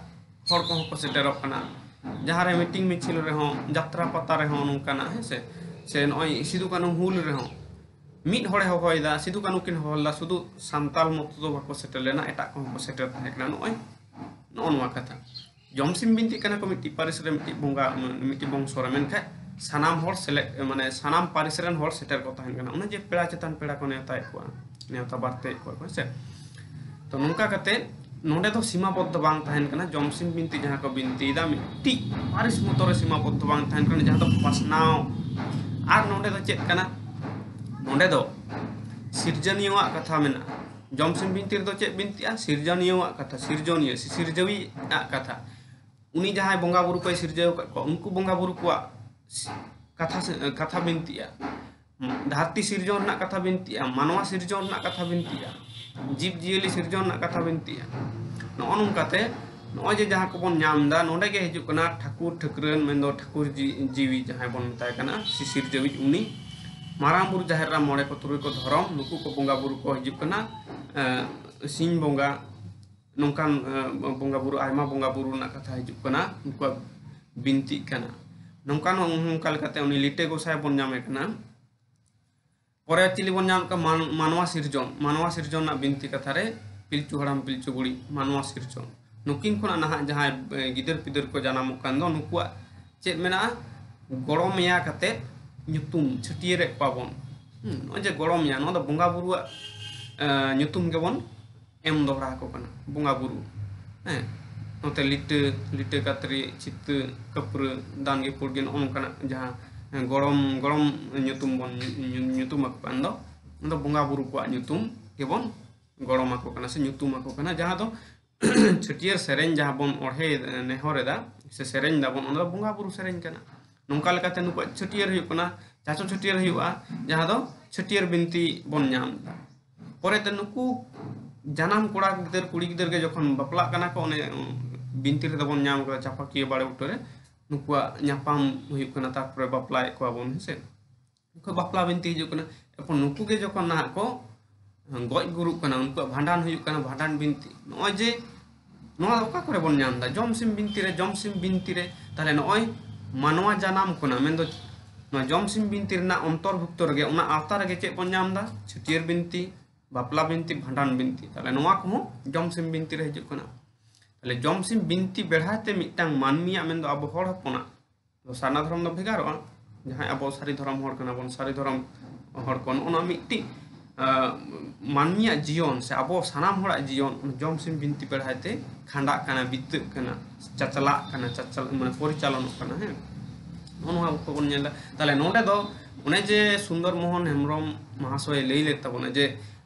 ᱦᱚᱲ ᱠᱚᱦᱚᱸ ᱠᱚ ᱥᱮᱴᱮᱨᱚᱜ ᱠᱟᱱᱟ᱾ ᱡᱟᱦᱟᱸ ᱨᱮ ᱢᱤᱴᱤᱝ ᱢᱤᱪᱷᱤᱞ ᱨᱮᱦᱚᱸ, ᱡᱟᱛᱨᱟ ᱯᱟᱛᱟ ᱨᱮᱦᱚᱸ ᱱᱚᱝᱠᱟᱱᱟᱜ, ᱦᱮᱸ ᱥᱮ, ᱥᱮ ᱱᱚᱜᱼᱚᱭ ᱥᱤᱫᱩ ᱠᱟᱹᱱᱦᱩ ᱦᱩᱞ ᱨᱮᱦᱚᱸ ᱢᱤᱫ ᱦᱚᱲᱮ ᱦᱚᱦᱚᱭᱮᱫᱟ, ᱥᱤᱫᱩ ᱠᱟᱹᱱᱦᱩ ᱠᱤᱱ ᱦᱚᱦᱚ ᱞᱮᱫᱟ, ᱥᱩᱫᱷᱩ ᱥᱟᱱᱛᱟᱞ ᱢᱚᱛᱚ ᱫᱚ ᱵᱟᱠᱚ ᱥᱮᱴᱮᱨ ᱞᱮᱱᱟ, ᱮᱴᱟᱜ ᱠᱚᱦᱚᱸ ᱠᱚ ᱥᱮᱴᱮᱨ ᱛᱟᱦᱮᱸ ᱠᱟᱱᱟ᱾ ᱱᱚᱜᱼᱚᱭ ᱱᱚᱜᱼᱚ ᱱᱚᱣᱟ ᱠᱟᱛᱷᱟ᱾ ᱡᱚᱢ ᱥᱤᱢ ᱵᱤᱱᱛᱤᱜ ᱠᱟᱱᱟ ᱠᱚ ᱢᱤᱫᱴᱤᱡ ᱯᱟᱹᱨᱤᱥ ᱨᱮ, ᱢᱤᱫᱴᱤᱡ ᱵᱚᱸᱜᱟ, ᱢᱤᱫᱴᱤᱡ ᱵᱚᱝᱥᱚ ᱨᱮ, ᱢᱮᱱᱠᱷᱟᱱ ᱥᱟᱱᱟᱢ ᱦᱚᱲ ᱥᱮᱞᱮᱫ, ᱢᱟᱱᱮ ᱥᱟᱱᱟᱢ ᱯᱟᱹᱨᱤᱥ ᱨᱮᱱ ᱦᱚᱲ ᱥᱮᱴᱮᱨ ᱠᱚ ᱛᱟᱦᱮᱱ ᱠᱟᱱᱟ᱾ ᱚᱱᱮ ᱡᱮ ᱯᱮᱲᱟ ᱪᱮᱛᱟᱱ ᱯᱮᱲᱟ ᱠᱚ ᱱᱮᱣᱛᱟᱭᱮᱫ ᱠᱚᱣᱟ, ᱱᱮᱣᱛᱟ ᱵᱟᱨᱛᱮᱭᱮᱫ ᱠᱚᱣᱟ ᱠᱚ, ᱦᱮᱸ ᱥᱮ᱾ ᱛᱚ ᱱᱚᱝᱠᱟ ᱠᱟᱛᱮ ᱱᱚᱰᱮ ᱫᱚ ᱥᱤᱢᱟᱵᱚᱫᱽᱫᱷᱚ ᱵᱟᱝ ᱛᱟᱦᱮᱱ ᱠᱟᱱᱟ, ᱡᱚᱢᱥᱤᱢ ᱵᱤᱱᱛᱤ ᱡᱟᱦᱟᱸ ᱠᱚ ᱵᱤᱱᱛᱤᱭᱮᱫᱟ ᱢᱤᱫᱴᱤᱡ ᱯᱟᱹᱨᱤᱥ ᱢᱚᱛᱚ ᱨᱮ ᱥᱤᱢᱟᱵᱚᱫᱽᱫᱷᱚ ᱵᱟᱝ ᱛᱟᱦᱮᱱ ᱠᱟᱱᱟ, ᱡᱟᱦᱟᱸ ᱫᱚ ᱯᱟᱥᱱᱟᱣ᱾ ᱟᱨ ᱱᱚᱰᱮ ᱫᱚ ᱪᱮᱫ ᱠᱟᱱᱟ? ᱱᱚᱰᱮ ᱫᱚ ᱥᱤᱨᱡᱚᱱᱤᱭᱟᱹᱣᱟᱜ ᱠᱟᱛᱷᱟ ᱢᱮᱱᱟᱜᱼᱟ᱾ ᱡᱚᱢᱥᱤᱢ ᱵᱤᱱᱛᱤ ᱨᱮᱫᱚ ᱪᱮᱫ ᱵᱤᱱᱛᱤᱜᱼᱟ? ᱥᱤᱨᱡᱚᱱᱤᱭᱟᱹᱣᱟᱜ ᱠᱟᱛᱷᱟ, ᱥᱤᱨᱡᱚᱱᱤᱭᱟᱹ, ᱥᱤ-, ᱥᱤᱨᱡᱟᱹᱣᱤᱡ ᱟᱜ ᱠᱟᱛᱷᱟ᱾ ᱩᱱᱤ ᱡᱟᱦᱟᱸᱭ ᱵᱚᱸᱜᱟ ᱵᱩᱨᱩ ᱠᱚᱭ ᱥᱤᱨᱡᱟᱹᱣ ᱟᱠᱟᱫ ᱠᱚᱣᱟ, ᱩᱱᱠᱩ ᱵᱚᱸᱜᱟ ᱵᱩᱨᱩ ᱠᱚᱣᱟᱜ ᱠᱟᱛᱷᱟ ᱥᱮ, ᱠᱟᱛᱷᱟ ᱵᱤᱱᱛᱤᱜᱼᱟ᱾ ᱫᱷᱟᱹᱨᱛᱤ ᱥᱤᱨᱡᱚᱱ ᱨᱮᱱᱟᱜ ᱠᱟᱛᱷᱟ ᱵᱤᱱᱛᱤᱜᱼᱟ, ᱢᱟᱱᱣᱟ ᱥᱤᱨᱡᱚᱱ ᱨᱮᱱᱟᱜ ᱠᱟᱛᱷᱟ ᱵᱤᱱᱛᱤᱜᱼᱟ, ᱡᱤᱵᱽ ᱡᱤᱭᱟᱹᱞᱤ ᱥᱤᱨᱡᱚᱱ ᱨᱮᱱᱟᱜ ᱠᱟᱛᱷᱟ ᱵᱤᱱᱛᱤᱜᱼᱟ᱾ ᱱᱚᱜᱼᱚ ᱱᱚᱝᱠᱟᱛᱮ ᱱᱚᱜᱼᱚᱭ ᱡᱮ ᱡᱟᱦᱟᱸ ᱠᱚᱵᱚᱱ ᱧᱟᱢ ᱮᱫᱟ, ᱱᱚᱰᱮ ᱜᱮ ᱦᱤᱡᱩᱜ ᱠᱟᱱᱟ ᱴᱷᱟᱹᱠᱩᱨ ᱴᱷᱟᱹᱠᱨᱟᱹᱱ, ᱢᱮᱱᱫᱚ ᱴᱷᱟᱹᱠᱩᱨ ᱡᱤ-, ᱡᱤᱣᱤ ᱡᱟᱦᱟᱸᱭ ᱵᱚᱱ ᱢᱮᱛᱟᱭ ᱠᱟᱱᱟ, ᱥᱤᱥᱤᱨ ᱡᱤᱣᱤ, ᱩᱱᱤ ᱢᱟᱨᱟᱝ ᱵᱩᱨᱩ, ᱡᱟᱦᱮᱨ ᱮᱨᱟ, ᱢᱚᱬᱮ ᱠᱚ, ᱛᱩᱨᱩᱭ ᱠᱚ ᱫᱷᱚᱨᱚᱢ, ᱱᱩᱠᱩ ᱠᱚ ᱵᱚᱸᱜᱟ ᱵᱩᱨᱩ ᱠᱚ ᱦᱤᱡᱩᱜ ᱠᱟᱱᱟ᱾ ᱮᱸ, ᱥᱤᱧ ᱵᱚᱸᱜᱟ, ᱱᱚᱝᱠᱟᱱ, ᱮᱸ, ᱵᱚᱸᱜᱟ ᱵᱩᱨᱩ, ᱟᱭᱢᱟ ᱵᱚᱸᱜᱟ ᱵᱩᱨᱩ ᱨᱮᱱᱟᱜ ᱠᱟᱛᱷᱟ ᱦᱤᱡᱩᱜ ᱠᱟᱱᱟ, ᱩᱱᱠᱩᱣᱟᱜ ᱵᱤᱱᱛᱤᱜ ᱠᱟᱱᱟ᱾ ᱱᱚᱝᱠᱟᱱ, ᱱᱚᱝᱠᱟ ᱞᱮᱠᱟᱛᱮ ᱩᱱᱤ ᱞᱤᱴᱟᱹ ᱜᱚᱸᱥᱟᱭ ᱵᱚᱱ ᱧᱟᱢᱮ ᱠᱟᱱᱟ᱾ ᱯᱚᱨᱮ ᱪᱤᱞᱤ ᱵᱚᱱ ᱧᱟᱢ ᱠᱚᱣᱟ? ᱢᱟᱱ-, ᱢᱟᱱᱣᱟ ᱥᱤᱨᱡᱚᱱ᱾ ᱢᱟᱱᱣᱟ ᱥᱤᱨᱡᱚᱱ ᱨᱮᱱᱟᱜ ᱵᱤᱱᱛᱤ ᱠᱟᱛᱷᱟ ᱨᱮ ᱯᱤᱞᱪᱩ ᱦᱟᱲᱟᱢ ᱯᱤᱞᱪᱩ ᱵᱩᱲᱦᱤ, ᱢᱟᱱᱣᱟ ᱥᱤᱨᱡᱚᱱ᱾ ᱱᱩᱠᱤᱱ ᱠᱷᱚᱱᱟᱜ ᱱᱟᱦᱟᱜ ᱡᱟᱦᱟᱸᱭ, ᱮ, ᱜᱤᱫᱟᱹᱨ ᱯᱤᱫᱟᱹᱨ ᱠᱚ ᱡᱟᱱᱟᱢᱚᱜ ᱠᱟᱱ ᱫᱚ, ᱱᱩᱠᱩᱣᱟᱜ ᱪᱮᱫ ᱢᱮᱱᱟᱜᱼᱟ? ᱜᱚᱲᱚ ᱢᱮᱭᱟ ᱠᱟᱛᱮ ᱧᱩᱛᱩᱢ ᱪᱷᱟᱹᱴᱭᱟᱹᱨᱮᱫ ᱠᱚᱣᱟ ᱵᱚᱱ᱾ ᱦᱩᱸ, ᱱᱚᱜᱼᱚᱭ ᱡᱮ ᱜᱚᱲᱚ ᱢᱮᱭᱟ, ᱱᱚᱣᱟ ᱫᱚ ᱵᱚᱸᱜᱟ ᱵᱩᱨᱩᱣᱟᱜ, ᱮ, ᱧᱩᱛᱩᱢ ᱜᱮᱵᱚᱱ ᱮᱢ ᱫᱚᱦᱲᱟ ᱟᱠᱚ ᱠᱟᱱᱟ, ᱵᱚᱸᱜᱟ ᱵᱩᱨᱩ᱾ ᱦᱮᱸ, ᱱᱚᱛᱮ ᱞᱤᱴᱟᱹ, ᱞᱤᱴᱟᱹ ᱠᱟᱛᱨᱤ, ᱪᱤᱛᱟᱹ, ᱠᱟᱹᱯᱨᱟᱹ, ᱫᱟᱱᱜᱮ ᱯᱩᱲᱜᱮ, ᱱᱚᱜᱼᱚ ᱱᱚᱝᱠᱟᱱᱟᱜ ᱡᱟᱦᱟᱸ, ᱮ, ᱜᱚᱲᱚᱢ, ᱜᱚᱲᱚᱢ ᱧᱩᱛᱩᱢ ᱵᱚᱱ ᱧᱩ-, ᱧᱩ-, ᱧᱩᱛᱩᱢ ᱟᱠᱚ ᱠᱟᱱ ᱫᱚ, ᱚᱱᱟ ᱫᱚ ᱵᱚᱸᱜᱟ ᱵᱩᱨᱩ ᱠᱚᱣᱟᱜ ᱧᱩᱛᱩᱢ ᱜᱮᱵᱚᱱ ᱜᱚᱲᱚᱢ ᱟᱠᱚ ᱠᱟᱱᱟ ᱥᱮ ᱧᱩᱛᱩᱢ ᱟᱠᱚ ᱠᱟᱱᱟ, ᱡᱟᱦᱟᱸ ᱫᱚ ᱪᱷᱟᱹᱴᱭᱟᱹᱨ ᱥᱮᱨᱮᱧ ᱡᱟᱦᱟᱸ ᱵᱚᱱ ᱚᱬᱦᱮ, ᱮ, ᱱᱮᱦᱚᱨ ᱮᱫᱟ ᱥᱮ ᱥᱮᱨᱮᱧ ᱫᱟᱵᱚᱱ, ᱚᱱᱟ ᱫᱚ ᱵᱚᱸᱜᱟ ᱵᱩᱨᱩ ᱥᱮᱨᱮᱧ ᱠᱟᱱᱟ᱾ ᱱᱚᱝᱠᱟ ᱞᱮᱠᱟᱛᱮ ᱱᱩᱠᱩᱣᱟᱜ ᱪᱷᱟᱹᱴᱭᱟᱹᱨ ᱦᱩᱭᱩᱜ ᱠᱟᱱᱟ, ᱪᱟᱪᱚ ᱪᱷᱟᱹᱴᱭᱟᱹᱨ ᱦᱩᱭᱩᱜᱼᱟ, ᱡᱟᱦᱟᱸ ᱫᱚ ᱪᱷᱟᱹᱴᱭᱟᱹᱨ ᱵᱤᱱᱛᱤ ᱵᱚᱱ ᱧᱟᱢ ᱮᱫᱟ᱾ ᱯᱚᱨᱮᱛᱮ ᱱᱩᱠᱩ ᱡᱟᱱᱟᱢ ᱠᱚᱲᱟ ᱜᱤᱫᱟᱹᱨ, ᱠᱩᱲᱤ ᱜᱤᱫᱟᱹᱨ ᱜᱮ ᱡᱚᱠᱷᱚᱱ ᱵᱟᱯᱞᱟᱜ ᱠᱟᱱᱟ ᱠᱚ, ᱚᱱᱮ, ᱩᱸ, ᱵᱤᱱᱛᱤ ᱨᱮᱫᱚ ᱵᱚᱱ ᱧᱟᱢ ᱠᱟᱫᱟ ᱪᱟᱯᱟᱠᱤᱭᱟᱹ ᱵᱟᱲᱮ ᱵᱩᱴᱟᱹ ᱨᱮ ᱱᱩᱠᱩᱣᱟᱜ ᱧᱟᱯᱟᱢ ᱦᱩᱭᱩᱜ ᱠᱟᱱᱟ, ᱛᱟᱨᱯᱚᱨᱮ ᱵᱟᱯᱞᱟᱭᱮᱫ ᱠᱚᱣᱟ ᱵᱚᱱ, ᱦᱮᱸᱥᱮ? ᱩᱱᱠᱩ ᱵᱟᱯᱞᱟ ᱵᱤᱱᱛᱤ ᱦᱤᱡᱩᱜ ᱠᱟᱱᱟ᱾ ᱮᱨᱯᱚᱨ ᱱᱩᱠᱩ ᱜᱮ ᱡᱚᱠᱷᱚᱱ ᱱᱟᱦᱟᱜ ᱠᱚ ᱜᱚᱡ ᱜᱩᱨᱩᱜ ᱠᱟᱱᱟ, ᱩᱱᱠᱩᱣᱟᱜ ᱵᱷᱟᱸᱰᱟᱱ ᱦᱩᱭᱩᱜ ᱠᱟᱱᱟ, ᱵᱷᱟᱸᱰᱟᱱ ᱵᱤᱱᱛᱤ᱾ ᱱᱚᱜᱼᱚᱭ ᱡᱮ ᱱᱚᱣᱟ ᱚᱠᱟ ᱠᱚᱨᱮ ᱵᱚᱱ ᱧᱟᱢ ᱮᱫᱟ? ᱡᱚᱢ ᱥᱤᱢ ᱵᱤᱱᱛᱤ ᱨᱮ, ᱡᱚᱢ ᱥᱤᱢ ᱵᱤᱱᱛᱤ ᱨᱮ᱾ ᱛᱟᱦᱞᱮ ᱱᱚᱜᱼᱚᱭ ᱢᱟᱱᱣᱟ ᱡᱟᱱᱟᱢ ᱠᱷᱚᱱᱟᱜ, ᱢᱮᱱᱫᱚ ᱱᱚᱣᱟ ᱡᱚᱢ ᱥᱤᱢ ᱵᱤᱱᱛᱤ ᱨᱮᱱᱟᱜ ᱚᱱᱛᱚᱨᱵᱷᱩᱠᱛᱚ ᱨᱮᱜᱮ, ᱚᱱᱟ ᱟᱣᱛᱟ ᱨᱮᱜᱮ ᱪᱮᱫ ᱵᱚᱱ ᱧᱟᱢ ᱮᱫᱟ? ᱪᱷᱟᱹᱴᱭᱟᱹᱨ ᱵᱤᱱᱛᱤ, ᱵᱟᱯᱞᱟ ᱵᱤᱱᱛᱤ, ᱵᱷᱟᱸᱰᱟᱱ ᱵᱤᱱᱛᱤ᱾ ᱛᱟᱦᱞᱮ ᱱᱚᱣᱟ ᱠᱚᱦᱚᱸ ᱡᱚᱢ ᱥᱤᱢ ᱵᱤᱱᱛᱤ ᱨᱮ ᱦᱤᱡᱩᱜ ᱠᱟᱱᱟ᱾ ᱛᱟᱦᱞᱮ ᱡᱚᱢ ᱥᱤᱢ ᱵᱤᱱᱛᱤ ᱵᱮᱲᱦᱟᱭ ᱛᱮ ᱢᱤᱫᱴᱟᱝ ᱢᱟᱹᱱᱢᱤᱭᱟᱜ, ᱢᱮᱱᱫᱚ ᱟᱵᱚ ᱦᱚᱲ ᱦᱚᱯᱚᱱᱟᱜ ᱫᱚ ᱥᱟᱨᱱᱟ ᱫᱷᱚᱨᱚᱢ ᱫᱚ ᱵᱷᱮᱜᱟᱨᱚᱜᱼᱟ᱾ ᱡᱟᱦᱟᱸᱭ ᱟᱵᱚ ᱥᱟᱹᱨᱤ ᱫᱷᱚᱨᱚᱢ ᱦᱚᱲ ᱠᱟᱱᱟ ᱵᱚᱱ, ᱥᱟᱹᱨᱤ ᱫᱷᱚᱨᱚᱢ ᱦᱚᱲ ᱠᱚ, ᱱᱚᱜᱼᱚ ᱱᱚᱣᱟ ᱢᱤᱫᱴᱤᱡ ᱟᱸ, ᱢᱟᱹᱱᱢᱤᱭᱟᱜ ᱡᱤᱭᱚᱱ ᱥᱮ ᱟᱵᱚ ᱥᱟᱱᱟᱢ ᱦᱚᱲᱟᱜ ᱡᱤᱭᱚᱱ ᱡᱚᱢ ᱥᱤᱢ ᱵᱤᱱᱛᱤ ᱵᱮᱲᱦᱟᱭ ᱛᱮ ᱠᱷᱟᱸᱰᱟᱜ ᱠᱟᱱᱟ, ᱵᱤᱛᱟᱹᱜ ᱠᱟᱱᱟ, ᱪᱟᱪᱞᱟᱜ ᱠᱟᱱᱟ, ᱪᱟᱪᱞᱟᱜ ᱢᱟᱱᱮ ᱯᱚᱨᱤᱪᱟᱞᱚᱱᱚᱜ ᱠᱟᱱᱟ᱾ ᱦᱮᱸ, ᱱᱚᱜᱼᱚ ᱱᱚᱣᱟ ᱠᱚᱵᱚᱱ ᱧᱮᱞ ᱮᱫᱟ᱾ ᱛᱟᱦᱚᱞᱮ ᱱᱚᱰᱮ ᱫᱚ ᱚᱱᱮ ᱡᱮ ᱥᱩᱱᱫᱚᱨ ᱢᱳᱦᱚᱱ ᱦᱮᱢᱵᱨᱚᱢ ᱢᱟᱦᱟᱥᱚᱭ ᱞᱟᱹᱭ ᱞᱮᱫ ᱛᱟᱵᱚᱱᱟ ᱡᱮ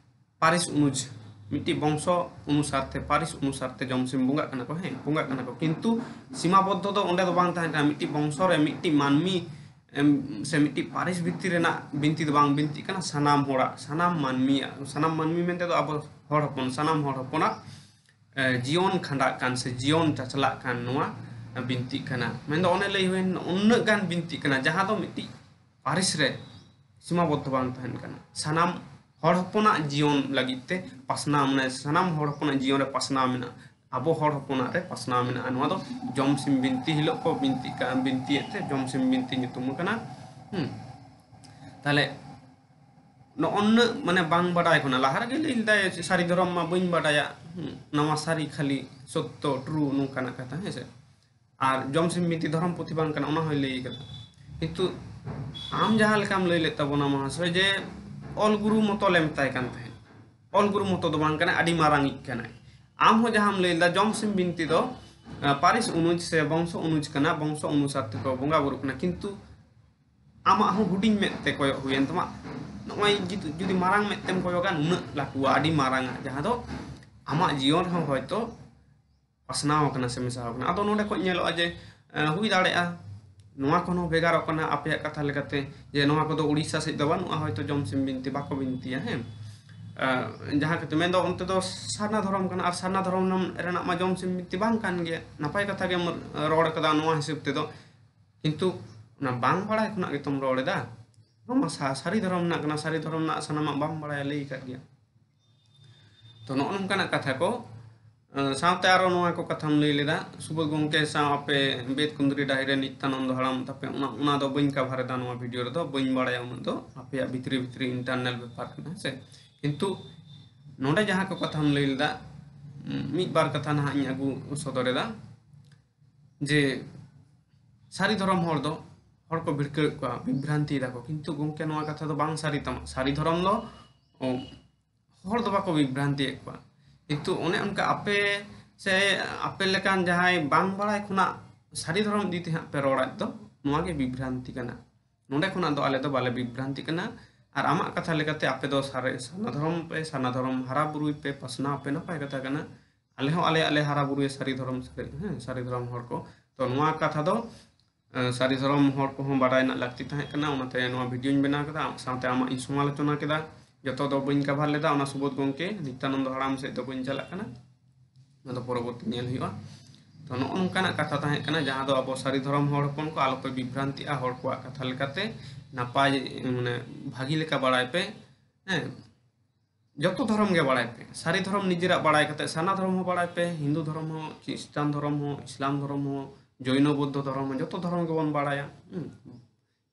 ᱯᱟᱹᱨᱤᱥ ᱚᱱᱩᱡᱽ, ᱢᱤᱫᱴᱤᱡ ᱵᱚᱝᱥᱚ ᱚᱱᱩᱥᱟᱨ ᱛᱮ, ᱯᱟᱹᱨᱤᱥ ᱚᱱᱩᱥᱟᱨ ᱛᱮ ᱡᱚᱢ ᱥᱤᱢ ᱵᱚᱸᱜᱟᱜ ᱠᱟᱱᱟ ᱠᱚ, ᱦᱮᱸ, ᱵᱚᱸᱜᱟᱜ ᱠᱟᱱᱟ ᱠᱚ, ᱠᱤᱱᱛᱩ ᱥᱤᱢᱟᱵᱚᱫᱽᱫᱷᱚ ᱫᱚ ᱚᱸᱰᱮ ᱫᱚ ᱵᱟᱝ ᱛᱟᱦᱮᱸ ᱠᱟᱱᱟ᱾ ᱢᱤᱫᱴᱤᱡ ᱵᱚᱝᱥᱚ ᱨᱮ ᱢᱤᱫᱴᱤᱡ ᱢᱟᱹᱱᱢᱤ ᱮᱢ, ᱥᱮ ᱢᱤᱫᱴᱤᱡ ᱯᱟᱹᱨᱤᱥ ᱵᱷᱤᱛᱤᱨ ᱨᱮᱱᱟᱜ ᱵᱤᱱᱛᱤ ᱫᱚ ᱵᱟᱝ ᱵᱤᱱᱛᱤᱜ ᱠᱟᱱᱟ, ᱥᱟᱱᱟᱢ ᱦᱚᱲᱟᱜ, ᱥᱟᱱᱟᱢ ᱢᱟᱹᱱᱢᱤᱭᱟᱜ, ᱥᱟᱱᱟᱢ ᱢᱟᱹᱱᱢᱤ ᱢᱮᱱᱛᱮ ᱫᱚ ᱟᱵᱚ ᱦᱚᱲ ᱦᱚᱯᱚᱱ, ᱥᱟᱱᱟᱢ ᱦᱚᱲ ᱦᱚᱯᱚᱱᱟᱜ ᱮ, ᱡᱤᱭᱚᱱ ᱠᱷᱟᱸᱰᱟᱜ ᱠᱟᱱ ᱥᱮ ᱡᱤᱭᱚᱱ ᱪᱟᱪᱞᱟᱜ ᱠᱟᱱ ᱱᱚᱣᱟ ᱵᱤᱱᱛᱤᱜ ᱠᱟᱱᱟ᱾ ᱢᱮᱱᱫᱚ ᱚᱱᱮ ᱞᱟᱹᱭ ᱦᱩᱭᱮᱱ, ᱩᱱᱟᱹᱜ ᱜᱟᱱ ᱵᱤᱱᱛᱤᱜ ᱠᱟᱱᱟ, ᱡᱟᱦᱟᱸ ᱫᱚ ᱢᱤᱫᱴᱤᱡ ᱯᱟᱹᱨᱤᱥ ᱨᱮ ᱥᱤᱢᱟᱵᱚᱫᱽᱫᱷᱚ ᱵᱟᱝ ᱛᱟᱦᱮᱱ ᱠᱟᱱᱟ᱾ ᱥᱟᱱᱟᱢ ᱦᱚᱲ ᱦᱚᱯᱚᱱᱟᱜ ᱡᱤᱭᱚᱱ ᱞᱟᱹᱜᱤᱫ ᱛᱮ ᱯᱟᱥᱱᱟᱣ, ᱢᱟᱱᱮ ᱥᱟᱱᱟᱢ ᱦᱚᱲ ᱦᱚᱯᱚᱱᱟᱜ ᱡᱤᱭᱚᱱ ᱨᱮ ᱯᱟᱥᱱᱟᱣ ᱢᱮᱱᱟᱜᱼᱟ᱾ ᱟᱵᱚ ᱦᱚᱲ ᱦᱚᱯᱚᱱᱟᱜ ᱨᱮ ᱯᱟᱥᱱᱟᱣ ᱢᱮᱱᱟᱜᱼᱟ᱾ ᱱᱚᱣᱟ ᱫᱚ ᱡᱚᱢ ᱥᱤᱢ ᱵᱤᱱᱛᱤ ᱦᱤᱞᱳᱜ ᱠᱚ ᱵᱤᱱᱛᱤᱜ ᱠᱟᱱ, ᱵᱤᱱᱛᱤᱭᱮᱫ ᱛᱮ ᱡᱚᱢ ᱥᱤᱢ ᱵᱤᱱᱛᱤ ᱧᱩᱛᱩᱢ ᱟᱠᱟᱱᱟ᱾ ᱦᱩᱸ᱾ ᱛᱟᱦᱞᱮ ᱱᱚᱜᱼᱚ ᱱᱩᱱᱟᱹᱜ ᱢᱟᱱᱮ ᱵᱟᱝ ᱵᱟᱰᱟᱭ ᱠᱷᱚᱱᱟᱜ, ᱞᱟᱦᱟ ᱨᱮᱜᱮ ᱞᱟᱹᱭ ᱞᱮᱫᱟᱭ ᱥᱟᱹᱨᱤ ᱫᱷᱚᱨᱚᱢ ᱢᱟ ᱵᱟᱹᱧ ᱵᱟᱰᱟᱭᱟ, ᱦᱩᱸ, ᱱᱟᱣᱟ ᱥᱟᱹᱨᱤ ᱠᱷᱟᱹᱞᱤ ᱥᱚᱛᱛᱚ, true, ᱱᱚᱝᱠᱟᱱᱟᱜ ᱠᱟᱛᱷᱟ, ᱦᱮᱸ ᱥᱮ᱾ ᱟᱨ ᱡᱚᱢ ᱥᱤᱢ ᱵᱤᱱᱛᱤ ᱫᱷᱚᱨᱚᱢ ᱯᱩᱛᱷᱤ ᱵᱟᱝ ᱠᱟᱱᱟ, ᱚᱱᱟ ᱦᱚᱸᱭ ᱞᱟᱹᱭ ᱠᱟᱫᱟ᱾ ᱠᱤᱱᱛᱩ ᱟᱢ ᱡᱟᱦᱟᱸ ᱞᱮᱠᱟᱢ ᱞᱟᱹᱭ ᱞᱮᱫ ᱛᱟᱵᱚᱱᱟ ᱢᱚᱦᱟᱥᱚᱭ, ᱡᱮ ᱚᱞ ᱜᱩᱨᱩ ᱢᱚᱛᱚ ᱞᱮ ᱢᱮᱛᱟᱭ ᱠᱟᱱ ᱛᱟᱦᱮᱸᱫ, ᱚᱞ ᱜᱩᱨᱩ ᱢᱚᱛᱚ ᱫᱚ ᱵᱟᱝ ᱠᱟᱱᱟᱭ, ᱟᱹᱰᱤ ᱢᱟᱨᱟᱝᱤᱡ ᱠᱟᱱᱟᱭ᱾ ᱟᱢ ᱦᱚᱸ ᱡᱟᱦᱟᱸᱢ ᱞᱟᱹᱭ ᱞᱮᱫᱟ, ᱡᱚᱢ ᱥᱤᱢ ᱵᱤᱱᱛᱤ ᱫᱚ, ᱟᱸ, ᱯᱟᱹᱨᱤᱥ ᱚᱱᱩᱡᱽ ᱥᱮ ᱵᱚᱝᱥᱚ ᱚᱱᱩᱡᱽ ᱠᱟᱱᱟ, ᱵᱚᱝᱥᱚ ᱚᱱᱩᱥᱟᱨ ᱛᱮᱠᱚ ᱵᱚᱸᱜᱟ ᱵᱩᱨᱩᱜ ᱠᱟᱱᱟ, ᱠᱤᱱᱛᱩ ᱟᱢᱟᱜ ᱦᱚᱸ ᱦᱩᱰᱤᱧ ᱢᱮᱫ ᱛᱮ ᱠᱚᱭᱚᱜ ᱦᱩᱭᱮᱱ ᱛᱟᱢᱟ᱾ ᱱᱚᱜᱼᱚᱭ ᱡᱩᱫᱤ, ᱡᱩᱫᱤ ᱢᱟᱨᱟᱝ ᱢᱮᱫ ᱛᱮᱢ ᱠᱚᱭᱚᱜᱟ, ᱱᱩᱱᱟᱹᱜ ᱞᱟᱹᱴᱩᱣᱟ, ᱟᱹᱰᱤ ᱢᱟᱨᱟᱝᱟ, ᱡᱟᱦᱟᱸ ᱫᱚ ᱟᱢᱟᱜ ᱡᱤᱭᱚᱱ ᱨᱮᱦᱚᱸ ᱦᱚᱭᱛᱚ ᱯᱟᱥᱱᱟᱣ ᱟᱠᱟᱱᱟ ᱥᱮ ᱢᱮᱥᱟ ᱟᱠᱟᱱᱟ᱾ ᱟᱫᱚ ᱱᱚᱰᱮ ᱠᱷᱚᱱ ᱧᱮᱞᱚᱜᱼᱟ ᱡᱮ, ᱮ, ᱦᱩᱭ ᱫᱟᱲᱮᱭᱟᱜᱼᱟ ᱱᱚᱣᱟ ᱠᱷᱚᱱ ᱦᱚᱸ ᱵᱷᱮᱜᱟᱨᱚᱜ ᱠᱟᱱᱟ ᱟᱯᱮᱭᱟᱜ ᱠᱟᱛᱷᱟ ᱞᱮᱠᱟᱛᱮ, ᱡᱮ ᱱᱚᱣᱟ ᱠᱚᱫᱚ ᱩᱲᱤᱥᱥᱟ ᱥᱮᱫ ᱫᱚ ᱵᱟᱹᱱᱩᱜᱼᱟ, ᱦᱚᱭᱛᱚ ᱡᱚᱢ ᱥᱤᱢ ᱵᱤᱱᱛᱤ ᱵᱟᱠᱚ ᱵᱤᱱᱛᱤᱭᱟ, ᱦᱮᱸ᱾ ᱮ, ᱡᱟᱦᱟᱸ ᱠᱷᱟᱹᱛᱤᱨ ᱢᱮᱱᱫᱚ ᱚᱱᱛᱮ ᱫᱚ ᱥᱟᱨᱱᱟ ᱫᱷᱚᱨᱚᱢ ᱠᱟᱱᱟ, ᱟᱨ ᱥᱟᱨᱱᱟ ᱫᱷᱚᱨᱚᱢ ᱨᱮᱱᱟᱜ ᱢᱟ ᱡᱚᱢ ᱥᱤᱢ ᱵᱤᱱᱛᱤ ᱵᱟᱝ ᱠᱟᱱ ᱜᱮᱭᱟ᱾ ᱱᱟᱯᱟᱭ ᱠᱟᱛᱷᱟ ᱜᱮᱢ ᱨᱚᱲ ᱠᱟᱫᱟ ᱱᱚᱣᱟ ᱦᱤᱥᱟᱹᱵ ᱛᱮᱫᱚ, ᱠᱤᱱᱛᱩ ᱚᱱᱟ ᱵᱟᱝ ᱵᱟᱲᱟᱭ ᱠᱷᱚᱱᱟᱜ ᱜᱮᱛᱚᱢ ᱨᱚᱲ ᱮᱫᱟ᱾ ᱱᱚᱣᱟ ᱢᱟ ᱥᱟ-, ᱥᱟᱹᱨᱤ ᱫᱷᱚᱨᱚᱢ ᱨᱮᱱᱟᱜ ᱠᱟᱱᱟ, ᱥᱟᱹᱨᱤ ᱫᱷᱚᱨᱚᱢ ᱨᱮᱱᱟᱜ ᱥᱟᱱᱟᱢᱟᱜ ᱵᱟᱢ ᱵᱟᱲᱟᱭᱟ, ᱞᱟᱹᱭ ᱟᱠᱟᱫ ᱜᱮᱭᱟ᱾ ᱛᱚ, ᱱᱚᱜᱼᱚ ᱱᱚᱝᱠᱟᱱᱟᱜ ᱠᱟᱛᱷᱟ ᱠᱚ᱾ ᱟᱸ, ᱥᱟᱶᱛᱮ ᱟᱨᱚ ᱱᱚᱣᱟ ᱠᱚ ᱠᱟᱛᱷᱟᱢ ᱞᱟᱹᱭ ᱞᱮᱫᱟ, ᱥᱩᱵᱳᱫᱷ ᱜᱚᱢᱠᱮ ᱥᱟᱶ ᱟᱯᱮ ᱵᱮᱫ ᱠᱩᱸᱫᱽᱨᱤ ᱰᱟᱹᱦᱤ ᱨᱮ ᱱᱤᱛᱭᱟᱱᱚᱱᱫᱚ ᱦᱟᱲᱟᱢ ᱛᱟᱯᱮ, ᱚᱱᱟ, ᱚᱱᱟ ᱫᱚ ᱵᱟᱹᱧ cover ᱮᱫᱟ ᱱᱚᱣᱟ video ᱨᱮᱫᱚ, ᱵᱟᱹᱧ ᱵᱟᱲᱟᱭᱟ ᱩᱱᱟᱹᱜ ᱫᱚ, ᱟᱯᱮᱭᱟᱜ ᱵᱷᱤᱛᱨᱤ ᱵᱷᱤᱛᱨᱤ internal ᱵᱮᱯᱟᱨ ᱠᱟᱱᱟ, ᱦᱮᱸ ᱥᱮ᱾ ᱠᱤᱱᱛᱩ ᱱᱚᱰᱮ ᱡᱟᱦᱟᱸ ᱠᱚ ᱠᱟᱛᱷᱟᱢ ᱞᱟᱹᱭ ᱞᱮᱫᱟ, ᱩᱸ, ᱢᱤᱫ ᱵᱟᱨ ᱠᱟᱛᱷᱟ ᱱᱟᱦᱟᱜ ᱤᱧ ᱟᱹᱜᱩ ᱥᱚᱫᱚᱨ ᱮᱫᱟ᱾ ᱡᱮ ᱥᱟᱹᱨᱤ ᱫᱷᱚᱨᱚᱢ ᱦᱚᱲ ᱫᱚ ᱦᱚᱲ ᱠᱚ ᱵᱷᱤᱲᱠᱟᱹᱣᱮᱫ ᱠᱚᱣᱟ, ᱵᱤᱵᱷᱨᱟᱱᱛᱤᱭ ᱫᱟᱠᱚ, ᱠᱤᱱᱛᱩ ᱜᱚᱢᱠᱮ, ᱱᱚᱣᱟ ᱠᱟᱛᱷᱟ ᱫᱚ ᱵᱟᱝ ᱥᱟᱹᱨᱤ ᱛᱟᱢᱟ᱾ ᱥᱟᱹᱨᱤ ᱫᱷᱚᱨᱚᱢ ᱫᱚ ᱚ, ᱦᱚᱲ ᱫᱚ ᱵᱟᱠᱚ ᱵᱤᱵᱷᱨᱟᱱᱛᱤᱭᱮᱫ ᱠᱚᱣᱟ, ᱠᱤᱱᱛᱩ ᱚᱱᱮ ᱚᱱᱠᱟ ᱟᱯᱮ ᱥᱮ ᱟᱯᱮ ᱞᱮᱠᱟᱱ ᱡᱟᱦᱟᱸᱭ ᱵᱟᱝ ᱵᱟᱲᱟᱭ ᱠᱷᱚᱱᱟᱜ ᱥᱟᱹᱨᱤ ᱫᱷᱚᱨᱚᱢ ᱤᱫᱤ ᱛᱮ ᱦᱟᱸᱜ ᱯᱮ ᱨᱚᱲᱟᱫ ᱫᱚ, ᱱᱚᱣᱟ ᱜᱮ ᱵᱤᱵᱷᱨᱟᱱᱛᱤ ᱠᱟᱱᱟ᱾ ᱱᱚᱰᱮ ᱠᱷᱚᱱᱟᱜ ᱫᱚ ᱟᱞᱮ ᱫᱚ ᱵᱟᱞᱮ ᱵᱤᱵᱷᱨᱟᱱᱛᱤ ᱠᱟᱱᱟ᱾ ᱟᱨ ᱟᱢᱟᱜ ᱠᱟᱛᱷᱟ ᱞᱮᱠᱟᱛᱮ ᱟᱯᱮ ᱫᱚ ᱥᱟᱨᱮ-, ᱥᱟᱨᱱᱟ ᱫᱷᱚᱨᱚᱢ ᱯᱮ, ᱥᱟᱨᱱᱟ ᱫᱷᱚᱨᱚᱢ ᱦᱟᱨᱟ ᱵᱩᱨᱩᱭ ᱯᱮ, ᱯᱟᱥᱱᱟᱣ ᱯᱮ, ᱱᱟᱯᱟᱭ ᱠᱟᱛᱷᱟ ᱠᱟᱱᱟ᱾ ᱟᱞᱮ ᱦᱚᱸ ᱟᱞᱮᱭᱟᱜ ᱞᱮ ᱦᱟᱨᱟ ᱵᱩᱨᱩᱭᱟ ᱥᱟᱹᱨᱤ ᱫᱷᱚᱨᱚᱢ, ᱥᱟᱹᱨᱤ, ᱦᱮᱸ, ᱥᱟᱹᱨᱤ ᱫᱷᱚᱨᱚᱢ ᱦᱚᱲ ᱠᱚ᱾ ᱛᱚ ᱱᱚᱣᱟ ᱠᱟᱛᱷᱟ ᱫᱚ, ᱮ, ᱥᱟᱹᱨᱤ ᱫᱷᱚᱨᱚᱢ ᱦᱚᱲ ᱠᱚᱦᱚᱸ ᱵᱟᱰᱟᱭ ᱨᱮᱱᱟᱜ ᱞᱟᱹᱠᱛᱤ ᱛᱟᱦᱮᱸ ᱠᱟᱱᱟ, ᱚᱱᱟᱛᱮ ᱱᱚᱣᱟ ᱵᱷᱤᱰᱤᱭᱳᱧ ᱵᱮᱱᱟᱣ ᱠᱮᱫᱟ, ᱟᱢ ᱥᱟᱶᱛᱮ ᱟᱢᱟᱜ ᱤᱧ ᱥᱚᱢᱟᱞᱳᱪᱚᱱᱟ ᱠᱮᱫᱟ᱾ ᱡᱚᱛᱚ ᱫᱚ ᱵᱟᱹᱧ ᱠᱟᱵᱷᱟᱨ ᱞᱮᱫᱟ, ᱚᱱᱟ ᱥᱩᱵᱳᱫᱷ ᱜᱚᱢᱠᱮ ᱱᱤᱛᱭᱟᱱᱚᱱᱫᱚ ᱦᱟᱲᱟᱢ ᱥᱮᱫ ᱫᱚ ᱵᱟᱹᱧ ᱪᱟᱞᱟᱜ ᱠᱟᱱᱟ, ᱚᱱᱟ ᱫᱚ ᱯᱚᱨᱚᱵᱚᱨᱛᱤ ᱧᱮᱞ ᱦᱩᱭᱩᱜᱼᱟ᱾ ᱛᱚ ᱱᱚᱜᱼᱚ ᱱᱚᱝᱠᱟᱱᱟᱜ ᱠᱟᱛᱷᱟ ᱛᱟᱦᱮᱸ ᱠᱟᱱᱟ, ᱡᱟᱦᱟᱸ ᱫᱚ ᱟᱵᱚ ᱥᱟᱹᱨᱤ ᱫᱷᱚᱨᱚᱢ ᱦᱚᱲ ᱦᱚᱯᱚᱱ ᱠᱚ ᱟᱞᱚᱯᱮ ᱵᱤᱵᱷᱨᱟᱱᱛᱤᱜᱼᱟ, ᱦᱚᱲ ᱠᱚᱣᱟᱜ ᱠᱟᱛᱷᱟ ᱞᱮᱠᱟᱛᱮ ᱱᱟᱯᱟᱭ, ᱢᱟᱱᱮ, ᱵᱷᱟᱹᱜᱤ ᱞᱮᱠᱟ ᱵᱟᱲᱟᱭ ᱯᱮ, ᱦᱮᱸ᱾ ᱡᱚᱛᱚ ᱫᱷᱚᱨᱚᱢ ᱜᱮ ᱵᱟᱲᱟᱭ ᱯᱮ, ᱥᱟᱹᱨᱤ ᱫᱷᱚᱨᱚᱢ ᱱᱤᱡᱮᱨᱟᱜ ᱵᱟᱲᱟᱭ ᱠᱟᱛᱮ, ᱥᱟᱨᱱᱟ ᱫᱷᱚᱨᱚᱢ ᱦᱚᱸ ᱵᱟᱲᱟᱭ ᱯᱮ, ᱦᱤᱱᱫᱩ ᱫᱷᱚᱨᱚᱢ ᱦᱚᱸ, ᱠᱷᱨᱤᱥᱴᱟᱱ ᱫᱷᱚᱨᱚᱢ ᱦᱚᱸ, ᱤᱥᱞᱟᱢ ᱫᱷᱚᱨᱚᱢ ᱦᱚᱸ, ᱡᱚᱭᱱᱚ ᱵᱳᱫᱽᱫᱷᱚ ᱫᱷᱚᱨᱚᱢ ᱦᱚᱸ, ᱡᱚᱛᱚ ᱫᱷᱚᱨᱚᱢ ᱜᱮᱵᱚᱱ ᱵᱟᱲᱟᱭᱟ, ᱦᱩᱸ᱾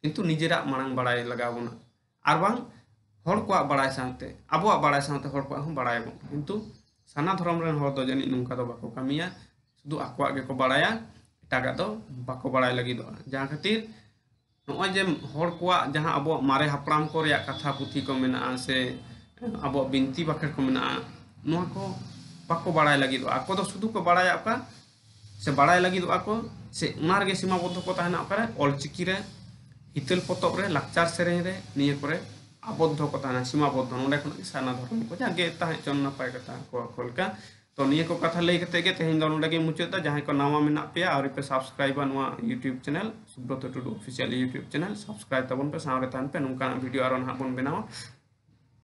ᱠᱤᱱᱛᱩ ᱱᱤᱡᱮᱨᱟᱜ ᱢᱟᱲᱟᱝ ᱵᱟᱲᱟᱭ ᱞᱟᱜᱟᱣ ᱵᱚᱱᱟ᱾ ᱟᱨ ᱵᱟᱝ ᱦᱚᱲ ᱠᱚᱣᱟᱜ ᱵᱟᱲᱟᱭ ᱥᱟᱶᱛᱮ ᱟᱵᱚᱣᱟᱜ ᱵᱟᱲᱟᱭ ᱥᱟᱶᱛᱮ ᱦᱚᱲ ᱠᱚᱣᱟᱜ ᱦᱚᱸ ᱵᱟᱲᱟᱭ ᱟᱵᱚᱱ᱾ ᱠᱤᱱᱛᱩ ᱥᱟᱨᱱᱟ ᱫᱷᱚᱨᱚᱢ ᱨᱮᱱ ᱦᱚᱲ ᱫᱚ ᱡᱟᱹᱱᱤᱡ ᱱᱚᱝᱠᱟ ᱫᱚ ᱵᱟᱠᱚ ᱠᱟᱹᱢᱤᱭᱟ, ᱥᱩᱫᱷᱩ ᱟᱠᱚᱣᱟᱜ ᱜᱮᱠᱚ ᱵᱟᱲᱟᱭᱟ, ᱮᱴᱟᱜᱟᱜ ᱫᱚ ᱵᱟᱠᱚ ᱵᱟᱲᱟᱭ ᱞᱟᱹᱜᱤᱫᱚᱜᱼᱟ᱾ ᱡᱟᱦᱟᱸ ᱠᱷᱟᱹᱛᱤᱨ ᱱᱚᱜᱼᱚᱭ ᱡᱮ ᱦᱚᱲ ᱠᱚᱣᱟᱜ ᱡᱟᱦᱟᱸ ᱟᱵᱚᱣᱟᱜ ᱢᱟᱨᱮ ᱦᱟᱯᱲᱟᱢ ᱠᱚ ᱨᱮᱭᱟᱜ ᱠᱟᱛᱷᱟ ᱯᱩᱛᱷᱤ ᱠᱚ ᱢᱮᱱᱟᱜᱼᱟ ᱥᱮ ᱟᱵᱚᱣᱟᱜ ᱵᱤᱱᱛᱤ ᱵᱟᱠᱷᱮᱲ ᱠᱚ ᱢᱮᱱᱟᱜᱼᱟ, ᱱᱚᱣᱟ ᱠᱚ ᱵᱟᱠᱚ ᱵᱟᱲᱟᱭ ᱞᱟᱹᱜᱤᱫᱚᱜᱼᱟ᱾ ᱟᱠᱚ ᱫᱚ ᱥᱩᱫᱷᱩ ᱠᱚ ᱵᱟᱲᱟᱭᱟ ᱚᱠᱟ ᱥᱮ ᱵᱟᱲᱟᱭ ᱞᱟᱹᱜᱤᱫᱚᱜᱼᱟ ᱠᱚ, ᱥᱮ ᱚᱱᱟ ᱨᱮᱜᱮ ᱥᱤᱢᱟᱵᱚᱫᱽᱫᱷᱚ ᱠᱚ ᱛᱟᱦᱮᱱᱟ, ᱚᱠᱟᱨᱮ ᱚᱞᱪᱤᱠᱤ ᱨᱮ, ᱦᱤᱛᱟᱹᱞ ᱯᱚᱛᱚᱵ ᱨᱮ, ᱞᱟᱠᱪᱟᱨ ᱥᱮᱨᱮᱧ ᱨᱮ, ᱱᱤᱭᱟᱹ ᱠᱚᱨᱮ ᱟᱵᱚᱫᱽᱫᱷᱚ ᱠᱚ ᱛᱟᱦᱮᱱᱟ, ᱥᱤᱢᱟᱵᱚᱫᱽᱫᱷᱚ᱾ ᱱᱚᱸᱰᱮ ᱠᱷᱚᱱᱟᱜ ᱜᱮ ᱥᱟᱨᱱᱟ ᱫᱷᱚᱨᱚᱢ ᱠᱚ ᱡᱟᱜᱮ ᱛᱟᱦᱮᱸ ᱦᱚᱪᱚᱱ, ᱱᱟᱯᱟᱭ ᱠᱟᱛᱷᱟ ᱠᱚ, ᱠᱚ ᱞᱮᱠᱟ᱾ ᱛᱚ ᱱᱤᱭᱟᱹ ᱠᱚ ᱠᱟᱛᱷᱟ ᱞᱟᱹᱭ ᱠᱟᱛᱮ ᱜᱮ ᱛᱮᱦᱮᱧ ᱫᱚ ᱱᱚᱸᱰᱮ ᱜᱮᱧ ᱢᱩᱪᱟᱹᱫ ᱫᱟ᱾ ᱡᱟᱦᱟᱸᱭ ᱠᱚ ᱱᱟᱣᱟ ᱢᱮᱱᱟᱜ ᱯᱮᱭᱟ, ᱟᱹᱣᱨᱤ ᱯᱮ ᱥᱟᱵᱥᱠᱨᱟᱭᱤᱵᱟ ᱱᱚᱣᱟ YouTube ᱪᱮᱱᱮᱞ, ᱥᱩᱵᱨᱚᱛᱚ ᱴᱩᱰᱩ ᱚᱯᱷᱤᱥᱤᱭᱟᱞ YouTube ᱪᱮᱱᱮᱞ, ᱥᱟᱵᱥᱠᱨᱟᱭᱤᱵ ᱛᱟᱵᱚᱱ ᱯᱮ, ᱥᱟᱶᱨᱮ ᱛᱟᱦᱮᱱ ᱯᱮ, ᱱᱚᱝᱠᱟᱱᱟᱜ ᱵᱷᱤᱰᱤᱭᱳ ᱟᱨᱚ ᱱᱟᱦᱟᱜ ᱵᱚᱱ ᱵᱮᱱᱟᱣᱟ᱾